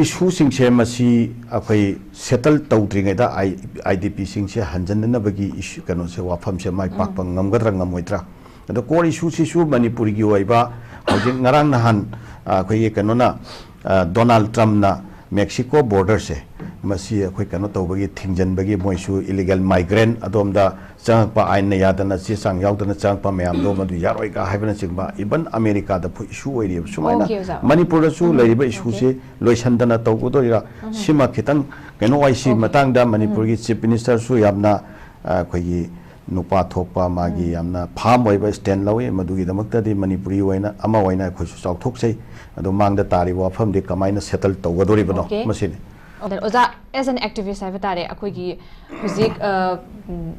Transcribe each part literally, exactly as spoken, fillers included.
ꯏꯁꯨꯁꯤꯡꯁꯦ ꯃꯁꯤ ꯑꯩꯈꯣꯏ ꯁꯦꯇꯜ ꯇꯧꯗ꯭ꯔꯤꯉꯩꯗ ꯑꯥꯏ ꯗꯤ ꯄꯤꯁꯤꯡꯁꯦ ꯍꯟꯖꯤꯟꯅꯅꯕꯒꯤ ꯏꯁꯨ ꯀꯩꯅꯣꯁꯦ, ꯋꯥꯐꯝꯁꯦ ꯃꯥꯏ ꯄꯥꯛꯄ ꯉꯝꯒꯗ꯭ꯔꯥ ꯉꯝꯃꯣꯏꯗ꯭ꯔꯥ? ꯑꯗꯣ ꯀꯣꯔ ꯏꯁꯨꯁꯤꯁꯨ ꯃꯅꯤꯄꯨꯔꯒꯤ ꯑꯣꯏꯕ ꯍꯧꯖꯤꯛ ꯉꯔꯥꯡ ꯅꯍꯥꯟ, ꯑ, ꯑꯩꯈꯣꯏꯒꯤ ꯀꯩꯅꯣꯅ, ꯑ, ꯗꯣꯅꯥꯜꯗ ꯇ꯭ꯔꯝꯞꯅ ꯃꯦꯛꯁꯤꯀꯣ ꯕꯣꯔꯗꯔꯁꯦ ꯃꯁꯤ ꯑꯩꯈꯣꯏ ꯀꯩꯅꯣ ꯇꯧꯕꯒꯤ ꯊꯤꯡꯖꯤꯟꯕꯒꯤ ꯃꯣꯏꯁꯨ ꯏꯂꯤꯒꯦꯜ ꯃꯥꯏꯒ꯭ꯔꯦꯟ ꯑꯗꯣꯝꯗ ꯆꯪꯉꯛꯄ, ꯑꯥꯏꯟꯅ ꯌꯥꯗꯅ ꯆꯦ ꯆꯥꯡ ꯌꯥꯎꯗꯅ ꯆꯪꯉꯛꯄ ꯃꯌꯥꯝꯗꯣ ꯃꯗꯨ ꯌꯥꯔꯣꯏꯒ ꯍꯥꯏꯕꯅꯆꯤꯡꯕ, ꯏꯚꯟ ꯑꯃꯦꯔꯤꯀꯥꯗ ꯐꯥꯎ ꯏꯁꯨ ꯑꯣꯏꯔꯤꯕ꯫ ꯁꯨꯃꯥꯏꯅ ꯑꯣꯀꯦ, ꯑꯣꯖꯥ꯫ ꯃꯅꯤꯄꯨꯔꯗꯁꯨ ꯎꯝ, ꯂꯩꯔꯤꯕ ꯑꯣꯀꯦ꯫ ꯏꯁꯨꯁꯦ ꯂꯣꯏꯁꯟꯗꯅ ꯇꯧꯒꯗꯣꯏꯔꯥ? ꯎꯝ꯫ ꯁꯤꯃ ꯈꯤꯇꯪ ꯀꯩꯅꯣ ꯑꯣꯏ꯫ ꯁꯤ ꯑꯣꯀꯦ꯫ ꯃꯇꯥꯡꯗ ꯎꯝ꯫ ꯃꯅꯤꯄꯨꯔꯒꯤ ꯆꯤꯐ ꯃꯤꯅꯤꯁꯇꯔꯁꯨ ꯌꯥꯝꯅ, ꯑ, ꯑꯩꯈꯣꯏꯒꯤ ꯅꯨꯄꯥ ꯊꯣꯛꯄ, ꯃꯥꯒꯤ ꯎꯝ꯫ ꯌꯥꯝꯅ ꯐꯥꯝ ꯑꯣꯏꯕ ꯁ꯭ꯇꯦꯟ ꯂꯧꯏ꯫ ꯃꯗꯨꯒꯤꯗꯃꯛꯇꯗꯤ ꯃꯅꯤꯄꯨꯔꯤ ꯑꯣꯏꯅ, ꯑꯃ ꯑꯣꯏꯅ ꯑꯩꯈꯣꯏꯁꯨ ꯆꯥꯎꯊꯣꯛꯆꯩ꯫ ꯑꯗꯣ ꯃꯥꯡꯗ ꯇꯥꯔꯤꯕ ꯋꯥꯐꯝꯗꯤ ꯀꯃꯥꯏꯅ ꯁꯦꯇꯜ ꯇꯧꯒꯗꯧꯔꯤꯕꯅꯣ? ꯑꯣꯀꯦ꯫ ꯃꯁꯤꯅꯤ꯫ ꯑꯣꯖꯥ, as an activist ꯍꯥꯏꯕ ꯇꯥꯔꯦ, ꯑꯩꯈꯣꯏꯒꯤ ꯍꯧꯖꯤꯛ, ꯑ,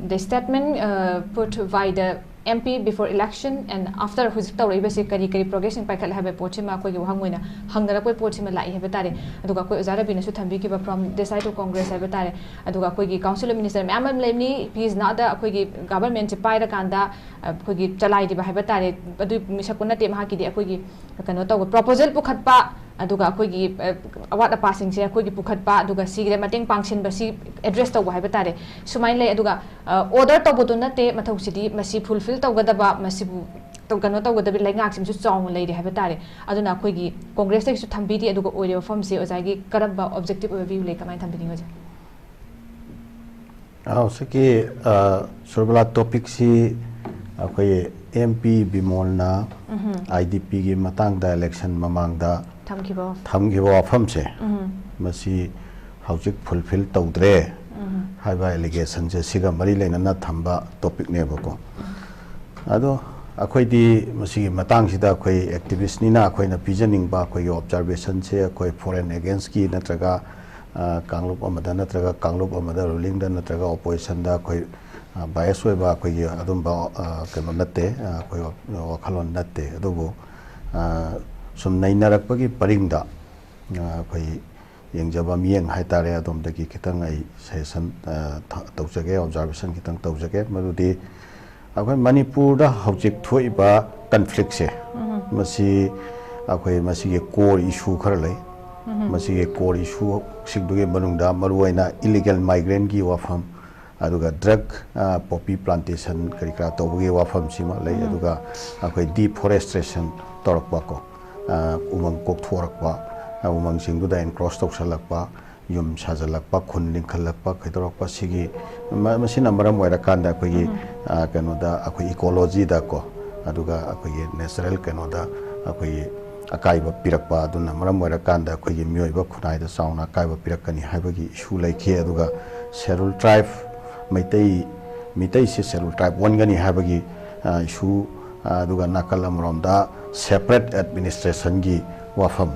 the statement, ꯑ, put by the M P before election and after ꯍꯧꯖꯤꯛ ꯇꯧꯔꯛꯏꯕꯁꯤ ꯀꯔꯤ ꯀꯔꯤ ꯄ꯭ꯔꯣꯒ꯭ꯔꯦꯁꯁꯤꯡ ꯄꯥꯏꯈꯠꯂꯦ ꯍꯥꯏꯕ ꯄꯣꯠꯁꯤꯃ ꯑꯩꯈꯣꯏꯒꯤ ꯋꯥꯍꯪ ꯑꯣꯏꯅ ꯍꯪꯅꯔꯛꯄꯒꯤ ꯄꯣꯠꯁꯤꯃ ꯂꯥꯛꯏ ꯍꯥꯏꯕ ꯇꯥꯔꯦ꯫ ꯑꯗꯨꯒ ꯑꯩꯈꯣꯏ ꯑꯣꯖꯥ ꯔꯕꯤꯅꯁꯨ ꯊꯝꯕꯤꯈꯤꯕ from Desai to Congress ꯍꯥꯏꯕ ꯇꯥꯔꯦ꯫ ꯑꯗꯨꯒ ꯑꯩꯈꯣꯏꯒꯤ council of minister ꯃꯌꯥꯝ ꯑꯃ ꯂꯩꯕꯅꯤ, he is not the, ꯑꯩꯈꯣꯏꯒꯤ government ꯁꯦ ꯄꯥꯏꯔꯀꯥꯟꯗ, ꯑ, ꯑꯩꯈꯣꯏꯒꯤ ꯆꯂꯥꯏꯔꯤꯕ ꯍꯥꯏꯕ ꯇꯥꯔꯦ, ꯑꯗꯨꯒꯤ ꯃꯤꯁꯛꯄꯨ ꯅꯠꯇꯦ꯫ ꯃꯍꯥꯛꯀꯤꯗꯤ ꯑꯩꯈꯣꯏꯒꯤ ꯀꯩꯅꯣ ꯇꯧꯕ, proposal ꯄꯨꯈꯠꯄ, ꯑꯗꯨꯒ ꯑꯩꯈꯣꯏꯒꯤ, ꯑ, ꯑꯋꯥꯠ ꯑꯄꯥꯁꯤꯡꯁꯦ ꯑꯩꯈꯣꯏꯒꯤ ꯄꯨꯈꯠꯄ, ꯑꯗꯨꯒ ꯁꯤꯒꯤꯗ ꯃꯇꯦꯡ ꯄꯥꯡꯁꯤꯟꯕ, ꯁꯤ address ꯇꯧꯕ ꯍꯥꯏꯕ ꯇꯥꯔꯦ, ꯁꯨꯃꯥꯏꯅ ꯂꯩ꯫ ꯑꯗꯨꯒ, ꯑ, order ꯇꯧꯕꯗꯨ ꯅꯠꯇꯦ ꯃꯊꯧꯁꯤꯗꯤ, ꯃꯁꯤ fulfill ꯇꯧꯒꯗꯕ, ꯃꯁꯤꯕꯨ ꯇꯧ-, ꯀꯩꯅꯣ ꯇꯧꯒꯗꯕ ꯂꯩꯉꯥꯛꯁꯤꯡꯁꯨ ꯆꯥꯎꯅ ꯂꯩꯔꯤ ꯍꯥꯏꯕ ꯇꯥꯔꯦ꯫ ꯑꯗꯨꯅ ꯑꯩꯈꯣꯏꯒꯤ Congress ꯇꯒꯤꯁꯨ ꯊꯝꯕꯤꯔꯤ, ꯑꯗꯨꯒ ꯑꯣꯏꯔꯤꯕ ꯋꯥꯐꯝꯁꯦ ꯑꯣꯖꯥꯒꯤ ꯀꯔꯝꯕ objective ꯑꯣꯏꯕ view ꯂꯩ, ꯀꯃꯥꯏꯅ ꯊꯝꯕꯤꯅꯤꯡꯉꯤ ꯑꯣꯖꯥ? ꯑ, ꯍꯧꯖꯤꯛꯀꯤ, ꯑ, ꯁꯨꯔꯕꯂꯥ topic ꯁꯤ ꯑꯩꯈꯣꯏ M P ꯕꯤꯃꯣꯜꯅ mm-hmm. I D P ꯒꯤ ꯃꯇꯥꯡꯗ election ꯃꯃꯥꯡꯗ ꯊꯝꯈꯤꯕ꯫ ꯊꯝꯈꯤꯕ ꯋꯥꯐꯝꯁꯦ, ꯎꯝꯍꯨꯝ꯫ ꯃꯁꯤ ꯍꯧꯖꯤꯛ fulfill ꯇꯧꯗ꯭ꯔꯦ ꯎꯝꯍꯨꯝ꯫ ꯍꯥꯏꯕ allegation ꯁꯦ ꯁꯤꯒ ꯃꯔꯤ ꯂꯩꯅꯅ ꯊꯝꯕ topic ꯅꯦꯕꯀꯣ꯫ ꯑꯗꯣ ꯑꯩꯈꯣꯏꯗꯤ ꯃꯁꯤꯒꯤ ꯃꯇꯥꯡꯁꯤꯗ ꯑꯩꯈꯣꯏ activist ꯅꯤꯅ ꯑꯩꯈꯣꯏꯅ ꯄꯤꯖꯅꯤꯡꯕ ꯑꯩꯈꯣꯏꯒꯤ observation ꯁꯦ ꯑꯩꯈꯣꯏ foreign against ꯀꯤ ꯅꯠꯇ꯭ꯔꯒ, ꯑ, ꯀꯥꯡꯂꯨꯞ ꯑꯃꯗ ꯅꯠꯇ꯭ꯔꯒ ꯀꯥꯡꯂꯨꯞ ꯑꯃꯗ, ruling ꯗ ꯅꯠꯇ꯭ꯔꯒ opposition ꯗ ꯑꯩꯈꯣꯏ, ꯑ, bias ꯑꯣꯏꯕ ꯑꯩꯈꯣꯏꯒꯤ ꯑꯗꯨꯝꯕ, ꯑ, ꯀꯩꯅꯣ ꯅꯠꯇꯦ, ꯑ, ꯑꯩꯈꯣꯏ ꯋꯥꯈꯜꯂꯣꯟ ꯅꯠꯇꯦ꯫ ꯑꯗꯨꯕꯨ, ꯑ, ꯁꯨꯝ ꯅꯩꯅꯔꯛꯄꯒꯤ ꯄꯔꯤꯡꯗ, ꯑ, ꯑꯩꯈꯣꯏ ꯌꯦꯡꯖꯕ ꯃꯤꯠꯌꯦꯡ ꯍꯥꯏꯇꯥꯔꯦ, ꯑꯗꯣꯝꯗꯒꯤ ꯈꯤꯇꯪ ꯑꯩ suggestion, ꯑ, ꯊ-, ꯇꯧꯖꯒꯦ, observation ꯈꯤꯇꯪ ꯇꯧꯖꯒꯦ꯫ ꯃꯗꯨꯗꯤ ꯑꯩꯈꯣꯏ ꯃꯅꯤꯄꯨꯔꯗ ꯍꯧꯖꯤꯛ ꯊꯣꯛꯏꯕ conflict ꯁꯦ, ꯎꯝ꯫ ꯃꯁꯤ ꯑꯩꯈꯣꯏ ꯃꯁꯤꯒꯤ core issue ꯈꯔ ꯂꯩ꯫ ꯃꯁꯤꯒꯤ core issue ꯁꯤꯡꯗꯨꯒꯤ ꯃꯅꯨꯡꯗ ꯃꯔꯨꯑꯣꯏꯅ illegal migrant ꯀꯤ ꯋꯥꯐꯝ, ꯑꯗꯨꯒ drug, ꯑ, poppy plantation ꯀꯔꯤ ꯀꯔꯥ ꯇꯧꯕꯒꯤ ꯋꯥꯐꯝꯁꯤꯃ ꯂꯩ꯫ ꯑꯗꯨꯒ ꯑꯩꯈꯣꯏ deforestation ꯇꯧꯔꯛꯄ ꯀꯣ, ꯑ, ꯎꯃꯪ ꯀꯣꯛꯊꯣꯔꯛꯄ, ꯑ, ꯎꯃꯪꯁꯤꯡꯗꯨꯗ encroach ꯇꯧꯁꯜꯂꯛꯄ, ꯌꯨꯝ ꯁꯥꯖꯜꯂꯛꯄ, ꯈꯨꯟ ꯂꯤꯡꯈꯠꯂꯛꯄ, ꯀꯩꯗꯧꯔꯛꯄ, ꯁꯤꯒꯤ ꯃ-, ꯃꯁꯤꯅ ꯃꯔꯝ ꯑꯣꯏꯔꯀꯥꯟꯗ ꯑꯩꯈꯣꯏꯒꯤ, ꯑ, ꯀꯩꯅꯣꯗ, ꯑꯩꯈꯣꯏ ecology ꯗ ꯀꯣ, ꯑꯗꯨꯒ ꯑꯩꯈꯣꯏꯒꯤ natural ꯀꯩꯅꯣꯗ ꯑꯩꯈꯣꯏꯒꯤ ꯑꯀꯥꯏꯕ ꯄꯤꯔꯛꯄ, ꯑꯗꯨꯅ ꯃꯔꯝ ꯑꯣꯏꯔꯀꯥꯟꯗ ꯑꯩꯈꯣꯏꯒꯤ ꯃꯤꯑꯣꯏꯕ ꯈꯨꯟꯅꯥꯏꯗ ꯆꯥꯎꯅ ꯑꯀꯥꯏꯕ ꯄꯤꯔꯛꯀꯅꯤ ꯍꯥꯏꯕꯒꯤ issue ꯂꯩꯈꯤ꯫ ꯑꯗꯨꯒ Scheduled Tribe, Meitei, ꯃꯤꯇꯩꯁꯤ Scheduled Tribe ꯑꯣꯟꯒꯅꯤ ꯍꯥꯏꯕꯒꯤ, ꯑ, issue, ꯑ, ꯑꯗꯨꯒ ꯅꯥꯀꯜ ꯑꯃꯔꯣꯝꯗ separate administration ꯒꯤ ꯋꯥꯐꯝ,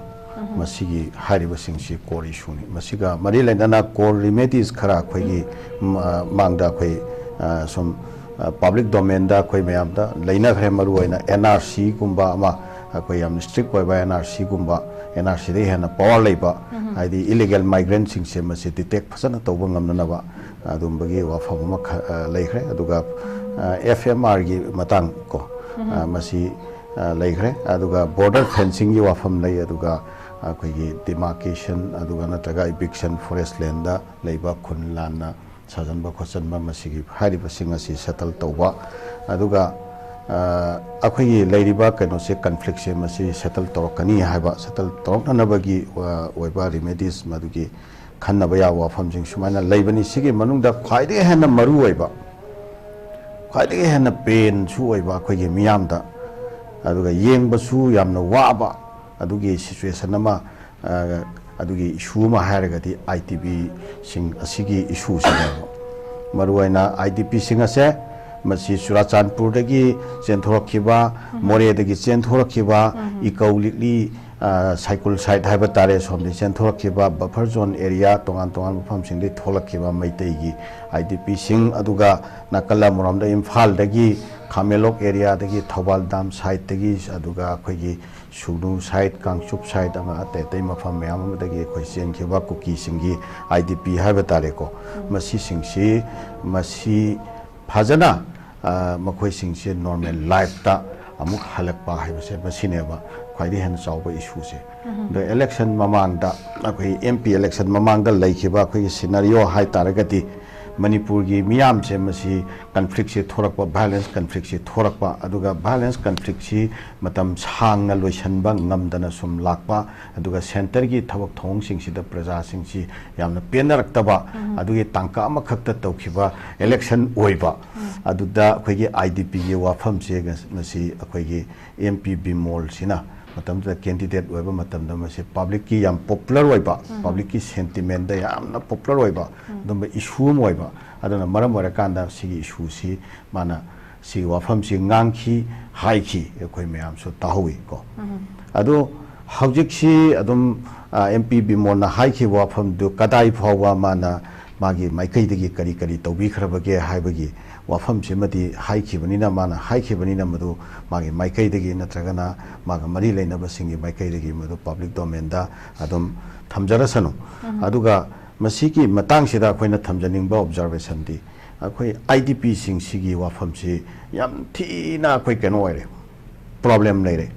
ꯃꯁꯤꯒꯤ ꯍꯥꯏꯔꯤꯕꯁꯤꯡꯁꯤ core issue ꯅꯤ꯫ ꯃꯁꯤꯒ ꯃꯔꯤ ꯂꯩꯅꯅ core remedies ꯈꯔ ꯑꯩꯈꯣꯏꯒꯤ, ꯃ-, ꯃꯥꯡꯗ ꯑꯩꯈꯣꯏ, ꯑ, ꯁꯨꯝ, ꯑ, public domain ꯗ ꯑꯩꯈꯣꯏ ꯃꯌꯥꯝꯗ ꯂꯩꯅꯈ꯭ꯔꯦ, ꯃꯔꯨꯑꯣꯏꯅ N R C ꯒꯨꯝꯕ ꯑꯃ, ꯑꯩꯈꯣꯏ ꯌꯥꯝ strict ꯑꯣꯏꯕ N R C ꯒꯨꯝꯕ, N R C ꯗꯒꯤ ꯍꯦꯟꯅ power ꯂꯩꯕ, ꯍꯥꯏꯗꯤ illegal migrant ꯁꯤꯡꯁꯦ ꯃꯁꯤ detect ꯐꯖꯅ ꯇꯧꯕ ꯉꯝꯅꯅꯕ ꯑꯗꯨꯝꯕꯒꯤ ꯋꯥꯐꯝ ꯑꯃ ꯈ-, ꯑ, ꯂꯩꯈ꯭ꯔꯦ꯫ ꯑꯗꯨꯒ, ꯑ, F M R ꯒꯤ ꯃꯇꯥꯡ ꯀꯣ, ꯑ, ꯃꯁꯤ, ꯑ, ꯂꯩꯈ꯭ꯔꯦ꯫ ꯑꯗꯨꯒ border fencing ꯒꯤ ꯋꯥꯐꯝ ꯂꯩ꯫ ꯑꯗꯨꯒ ꯑꯩꯈꯣꯏꯒꯤ demarcation, ꯑꯗꯨꯒ ꯅꯠꯇ꯭ꯔꯒ eviction, forest land ꯗ ꯂꯩꯕ ꯈꯨꯟ ꯂꯥꯟꯅ ꯁꯥꯖꯟꯕ ꯈꯣꯠꯆꯟꯕ, ꯃꯁꯤꯒꯤ ꯍꯥꯏꯔꯤꯕꯁꯤꯡ ꯑꯁꯤ settle ꯇꯧꯕ꯫ ꯑꯗꯨꯒ, ꯑ, ꯑꯩꯈꯣꯏꯒꯤ ꯂꯩꯔꯤꯕ ꯀꯩꯅꯣꯁꯦ, conflict ꯁꯦ ꯃꯁꯤ settle ꯇꯧꯔꯛꯀꯅꯤ ꯍꯥꯏꯕ, settle ꯇꯧꯔꯛꯅꯅꯕꯒꯤ, ꯑ, ꯑꯣꯏꯕ remedies, ꯃꯗꯨꯒꯤ ꯈꯟꯅꯕ ꯌꯥꯕ ꯋꯥꯐꯝꯁꯤꯡ ꯁꯨꯃꯥꯏꯅ ꯂꯩꯕꯅꯤ꯫ ꯁꯤꯒꯤ ꯃꯅꯨꯡꯗ ꯈ꯭ꯋꯥꯏꯗꯒꯤ ꯍꯦꯟꯅ ꯃꯔꯨ ꯑꯣꯏꯕ, ꯈ꯭ꯋꯥꯏꯗꯒꯤ ꯍꯦꯟꯅ pain ꯁꯨ ꯑꯣꯏꯕ ꯑꯩꯈꯣꯏꯒꯤ ꯃꯤꯌꯥꯝꯗ, ꯑꯗꯨꯒ ꯌꯦꯡꯕꯁꯨ ꯌꯥꯝꯅ ꯋꯥꯕ ꯑꯗꯨꯒꯤ situation ꯑꯃ, ꯑ, ꯑꯗꯨꯒꯤ issue ꯑꯃ ꯍꯥꯏꯔꯒꯗꯤ I D P ꯁꯤꯡ ꯑꯁꯤꯒꯤ issue ꯁꯤꯅꯦꯕ꯫ ꯃꯔꯨꯑꯣꯏꯅ I D P ꯁꯤꯡ ꯑꯁꯦ ꯃꯁꯤ ꯆꯨꯔꯥꯆꯥꯟꯄꯨꯔꯗꯒꯤ ꯆꯦꯟꯊꯣꯔꯛꯈꯤꯕ, ꯃꯣꯔꯦꯗꯒꯤ ꯆꯦꯟꯊꯣꯔꯛꯈꯤꯕ, ꯏꯀꯧ ꯂꯤꯛꯂꯤ, ꯑ, ꯁꯥꯏꯀꯨꯜ ꯁꯥꯏꯠ ꯍꯥꯏꯕ ꯇꯥꯔꯦ, ꯁꯣꯝꯗꯒꯤ ꯆꯦꯟꯊꯣꯔꯛꯈꯤꯕ, buffer zone area, ꯇꯣꯉꯥꯟ ꯇꯣꯉꯥꯟꯕ ꯃꯐꯝꯁꯤꯡꯗꯒꯤ ꯊꯣꯛꯂꯛꯈꯤꯕ ꯃꯩꯇꯩꯒꯤ I D P ꯁꯤꯡ, ꯑꯗꯨꯒ ꯅꯥꯀꯜ ꯑꯃꯔꯣꯝꯗ ꯏꯝꯐꯥꯜꯗꯒꯤ ꯈꯥꯃꯦꯟꯂꯣꯛ area ꯗꯒꯤ, ꯊꯧꯕꯥꯜ ꯗꯥꯝ ꯁꯥꯏꯠꯇꯒꯤ, ꯑꯗꯨꯒ ꯑꯩꯈꯣꯏꯒꯤ ꯁꯨꯒꯅꯨ ꯁꯥꯏꯠ, ꯀꯥꯡꯆꯨꯞ ꯁꯥꯏꯠ, ꯑꯃ ꯑꯇꯩ ꯑꯇꯩ ꯃꯐꯝ ꯃꯌꯥꯝ ꯑꯃꯗꯒꯤ ꯑꯩꯈꯣꯏ ꯆꯦꯟꯈꯤꯕ ꯀꯨꯀꯤꯁꯤꯡꯒꯤ I D P ꯍꯥꯏꯕ ꯇꯥꯔꯦꯀꯣ, ꯃꯁꯤꯁꯤꯡꯁꯤ, ꯃꯁꯤ ꯐꯖꯅ, ꯑ, ꯃꯈꯣꯏꯁꯤꯡꯁꯤ normal life ꯇ ꯑꯃꯨꯛ ꯍꯜꯂꯛꯄ ꯍꯥꯏꯕꯁꯦ ꯃꯁꯤꯅꯦꯕ ꯈ꯭ꯋꯥꯏꯗꯒꯤ ꯍꯦꯟꯅ ꯆꯥꯎꯕ ꯏꯁꯨꯁꯦ꯫ ꯑꯗꯣ ꯏꯂꯦꯛꯁꯟ ꯃꯃꯥꯡꯗ, ꯑꯩꯈꯣꯏꯒꯤ ꯑꯦꯝ ꯄꯤ ꯏꯂꯦꯛꯁꯟ ꯃꯃꯥꯡꯗ ꯂꯩꯈꯤꯕ ꯑꯩꯈꯣꯏꯒꯤ ꯁꯤꯅꯥꯔꯤꯑꯣ ꯍꯥꯏ ꯇꯥꯔꯒꯗꯤ, ꯃꯅꯤꯄꯨꯔꯒꯤ ꯃꯤꯌꯥꯝꯁꯦ ꯃꯁꯤ ꯀꯟꯐ꯭ꯂꯤꯛꯁꯦ ꯊꯣꯔꯛꯄ, ꯚꯥꯏꯑꯣꯂꯦꯟꯁ ꯀꯟꯐ꯭ꯂꯤꯛꯁꯦ ꯊꯣꯔꯛꯄ, ꯑꯗꯨꯒ ꯚꯥꯏꯑꯣꯂꯦꯟꯁ ꯀꯟꯐ꯭ꯂꯤꯛꯁꯤ ꯃꯇꯝ ꯁꯥꯡꯅ ꯂꯣꯏꯁꯤꯟꯕ ꯉꯝꯗꯅ ꯁꯨꯝ ꯂꯥꯛꯄ, ꯑꯗꯨꯒ ꯁꯦꯟꯇꯔꯒꯤ ꯊꯕꯛ ꯊꯧꯑꯣꯡꯁꯤꯡꯁꯤꯗ ꯄ꯭ꯔꯖꯥꯁꯤꯡꯁꯤ ꯌꯥꯝꯅ ꯄꯦꯟꯅꯔꯛꯇꯕ, ꯑꯗꯨꯒꯤ ꯇꯥꯡꯀꯛ ꯑꯃꯈꯛꯇ ꯇꯧꯈꯤꯕ ꯏꯂꯦꯛꯁꯟ ꯑꯣꯏꯕ, ꯑꯗꯨꯗ ꯑꯩꯈꯣꯏꯒꯤ ꯑꯥꯏ ꯗꯤ ꯄꯤꯒꯤ ꯋꯥꯐꯝꯁꯦ ꯉ-, ꯉꯁꯤ ꯑꯩꯈꯣꯏꯒꯤ ꯑꯦꯝ ꯄꯤ ꯕꯤꯃꯣꯜꯁꯤꯅ ꯃꯇꯝꯗꯨꯗ ꯀꯦꯟꯗꯤꯗꯦꯠ ꯑꯣꯏꯕ ꯃꯇꯝꯗ ꯃꯁꯤ ꯄꯕ꯭ꯂꯤꯛꯀꯤ ꯌꯥꯝ ꯄꯣꯄꯨꯂꯔ ꯑꯣꯏꯕ, ꯄꯕ꯭ꯂꯤꯛꯀꯤ ꯁꯦꯟꯇꯤꯃꯦꯟꯗ ꯌꯥꯝꯅ ꯄꯣꯄꯨꯂꯔ ꯑꯣꯏꯕ ꯑꯗꯨꯝꯕ ꯏꯁꯨ ꯑꯃ ꯑꯣꯏꯕ꯫ ꯑꯗꯨꯅ ꯃꯔꯝ ꯑꯣꯏꯔꯀꯥꯟꯗ ꯁꯤꯒꯤ ꯏꯁꯨꯁꯤ ꯃꯥꯅ ꯁꯤꯒꯤ ꯋꯥꯐꯝꯁꯤ ꯉꯥꯡꯈꯤ, ꯍꯥꯏꯈꯤ, ꯑꯩꯈꯣꯏ ꯃꯌꯥꯝꯁꯨ ꯇꯥꯍꯧꯋꯤ ꯀꯣ꯫ ꯑꯗꯣ ꯍꯧꯖꯤꯛꯁꯤ ꯑꯗꯨꯝ ꯑꯦꯝ ꯄꯤ ꯕꯤꯃꯣꯜꯅ ꯍꯥꯏꯈꯤꯕ ꯋꯥꯐꯝꯗꯨ ꯀꯗꯥꯏ ꯐꯥꯎꯕ ꯃꯥꯅ ꯃꯥꯒꯤ ꯃꯥꯏꯀꯩꯗꯒꯤ ꯀꯔꯤ ꯀꯔꯤ ꯇꯧꯕꯤꯈ꯭ꯔꯕꯒꯦ ꯍꯥꯏꯕꯒꯤ ꯋꯥꯐꯝꯁꯤꯃꯗꯤ ꯍꯥꯏꯈꯤꯕꯅꯤꯅ, ꯃꯥꯅ ꯍꯥꯏꯈꯤꯕꯅꯤꯅ ꯃꯗꯨ ꯃꯥꯒꯤ ꯃꯥꯏꯀꯩꯗꯒꯤ ꯅꯠꯇ꯭ꯔꯒꯅ ꯃꯥꯒ ꯃꯔꯤ ꯂꯩꯅꯕꯁꯤꯡꯒꯤ ꯃꯥꯏꯀꯩꯗꯒꯤ ꯃꯗꯨ ꯄꯕ꯭ꯂꯤꯛ ꯗꯣꯃꯦꯟꯗ ꯑꯗꯨꯝ ꯊꯝꯖꯔꯁꯅꯨ꯫ ꯑꯗꯨꯒ ꯃꯁꯤꯒꯤ ꯃꯇꯥꯡꯁꯤꯗ ꯑꯩꯈꯣꯏꯅ ꯊꯝꯖꯅꯤꯡꯕ ꯑꯣꯕꯖꯥꯔꯕꯦꯁꯟꯗꯤ, ꯑꯩꯈꯣꯏ ꯑꯥꯏ ꯗꯤ ꯄꯤꯁꯤꯡꯁꯤꯒꯤ ꯋꯥꯐꯝꯁꯤ ꯌꯥꯝ ꯊꯤꯅ ꯑꯩꯈꯣꯏ ꯀꯩꯅꯣ ꯑꯣꯏꯔꯦ, ꯄ꯭ꯔꯣꯕ꯭ꯂꯦꯝ ꯂꯩꯔꯦ꯫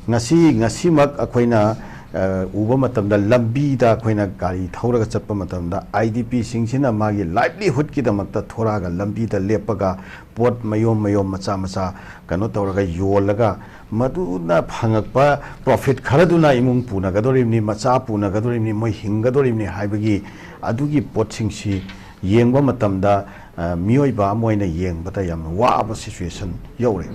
ꯉꯁꯤ, ꯉꯁꯤꯃꯛ ꯑꯩꯈꯣꯏꯅ, ꯑ, ꯎꯕ ꯃꯇꯝꯗ, ꯂꯝꯕꯤꯗ ꯑꯩꯈꯣꯏꯅ ꯒꯥꯔꯤ ꯊꯧꯔꯒ ꯆꯠꯄ ꯃꯇꯝꯗ, ꯑꯥꯏ ꯗꯤ ꯄꯤꯁꯤꯡꯁꯤꯅ ꯃꯥꯒꯤ ꯂꯥꯏꯚꯂꯤꯍꯨꯗꯀꯤꯗꯃꯛꯇ ꯊꯣꯔꯛꯑꯒ ꯂꯝꯕꯤꯗ ꯂꯦꯞꯄꯒ ꯄꯣꯠ ꯃꯌꯣꯝ ꯃꯌꯣꯝ, ꯃꯆꯥ ꯃꯆꯥ ꯀꯩꯅꯣ ꯇꯧꯔꯒ ꯌꯣꯜꯂꯒ ꯃꯗꯨꯅ ꯐꯪꯉꯛꯄ ꯄ꯭ꯔꯣꯐꯤꯠ ꯈꯔꯗꯨꯅ ꯏꯃꯨꯡ ꯄꯨꯅꯒꯗꯧꯔꯤꯕꯅꯤ, ꯃꯆꯥ ꯄꯨꯅꯒꯗꯧꯔꯤꯕꯅꯤ, ꯃꯣꯏ ꯍꯤꯡꯒꯗꯧꯔꯤꯕꯅꯤ ꯍꯥꯏꯕꯒꯤ ꯑꯗꯨꯒꯤ ꯄꯣꯠꯁꯤꯡꯁꯤ ꯌꯦꯡꯕ ꯃꯇꯝꯗ, ꯑ, ꯃꯤꯑꯣꯏꯕ ꯑꯃ ꯑꯣꯏꯅ ꯌꯦꯡꯕꯗ ꯌꯥꯝꯅ ꯋꯥꯕ ꯁꯤꯆꯨꯋꯦꯁꯟ ꯌꯧꯔꯦ꯫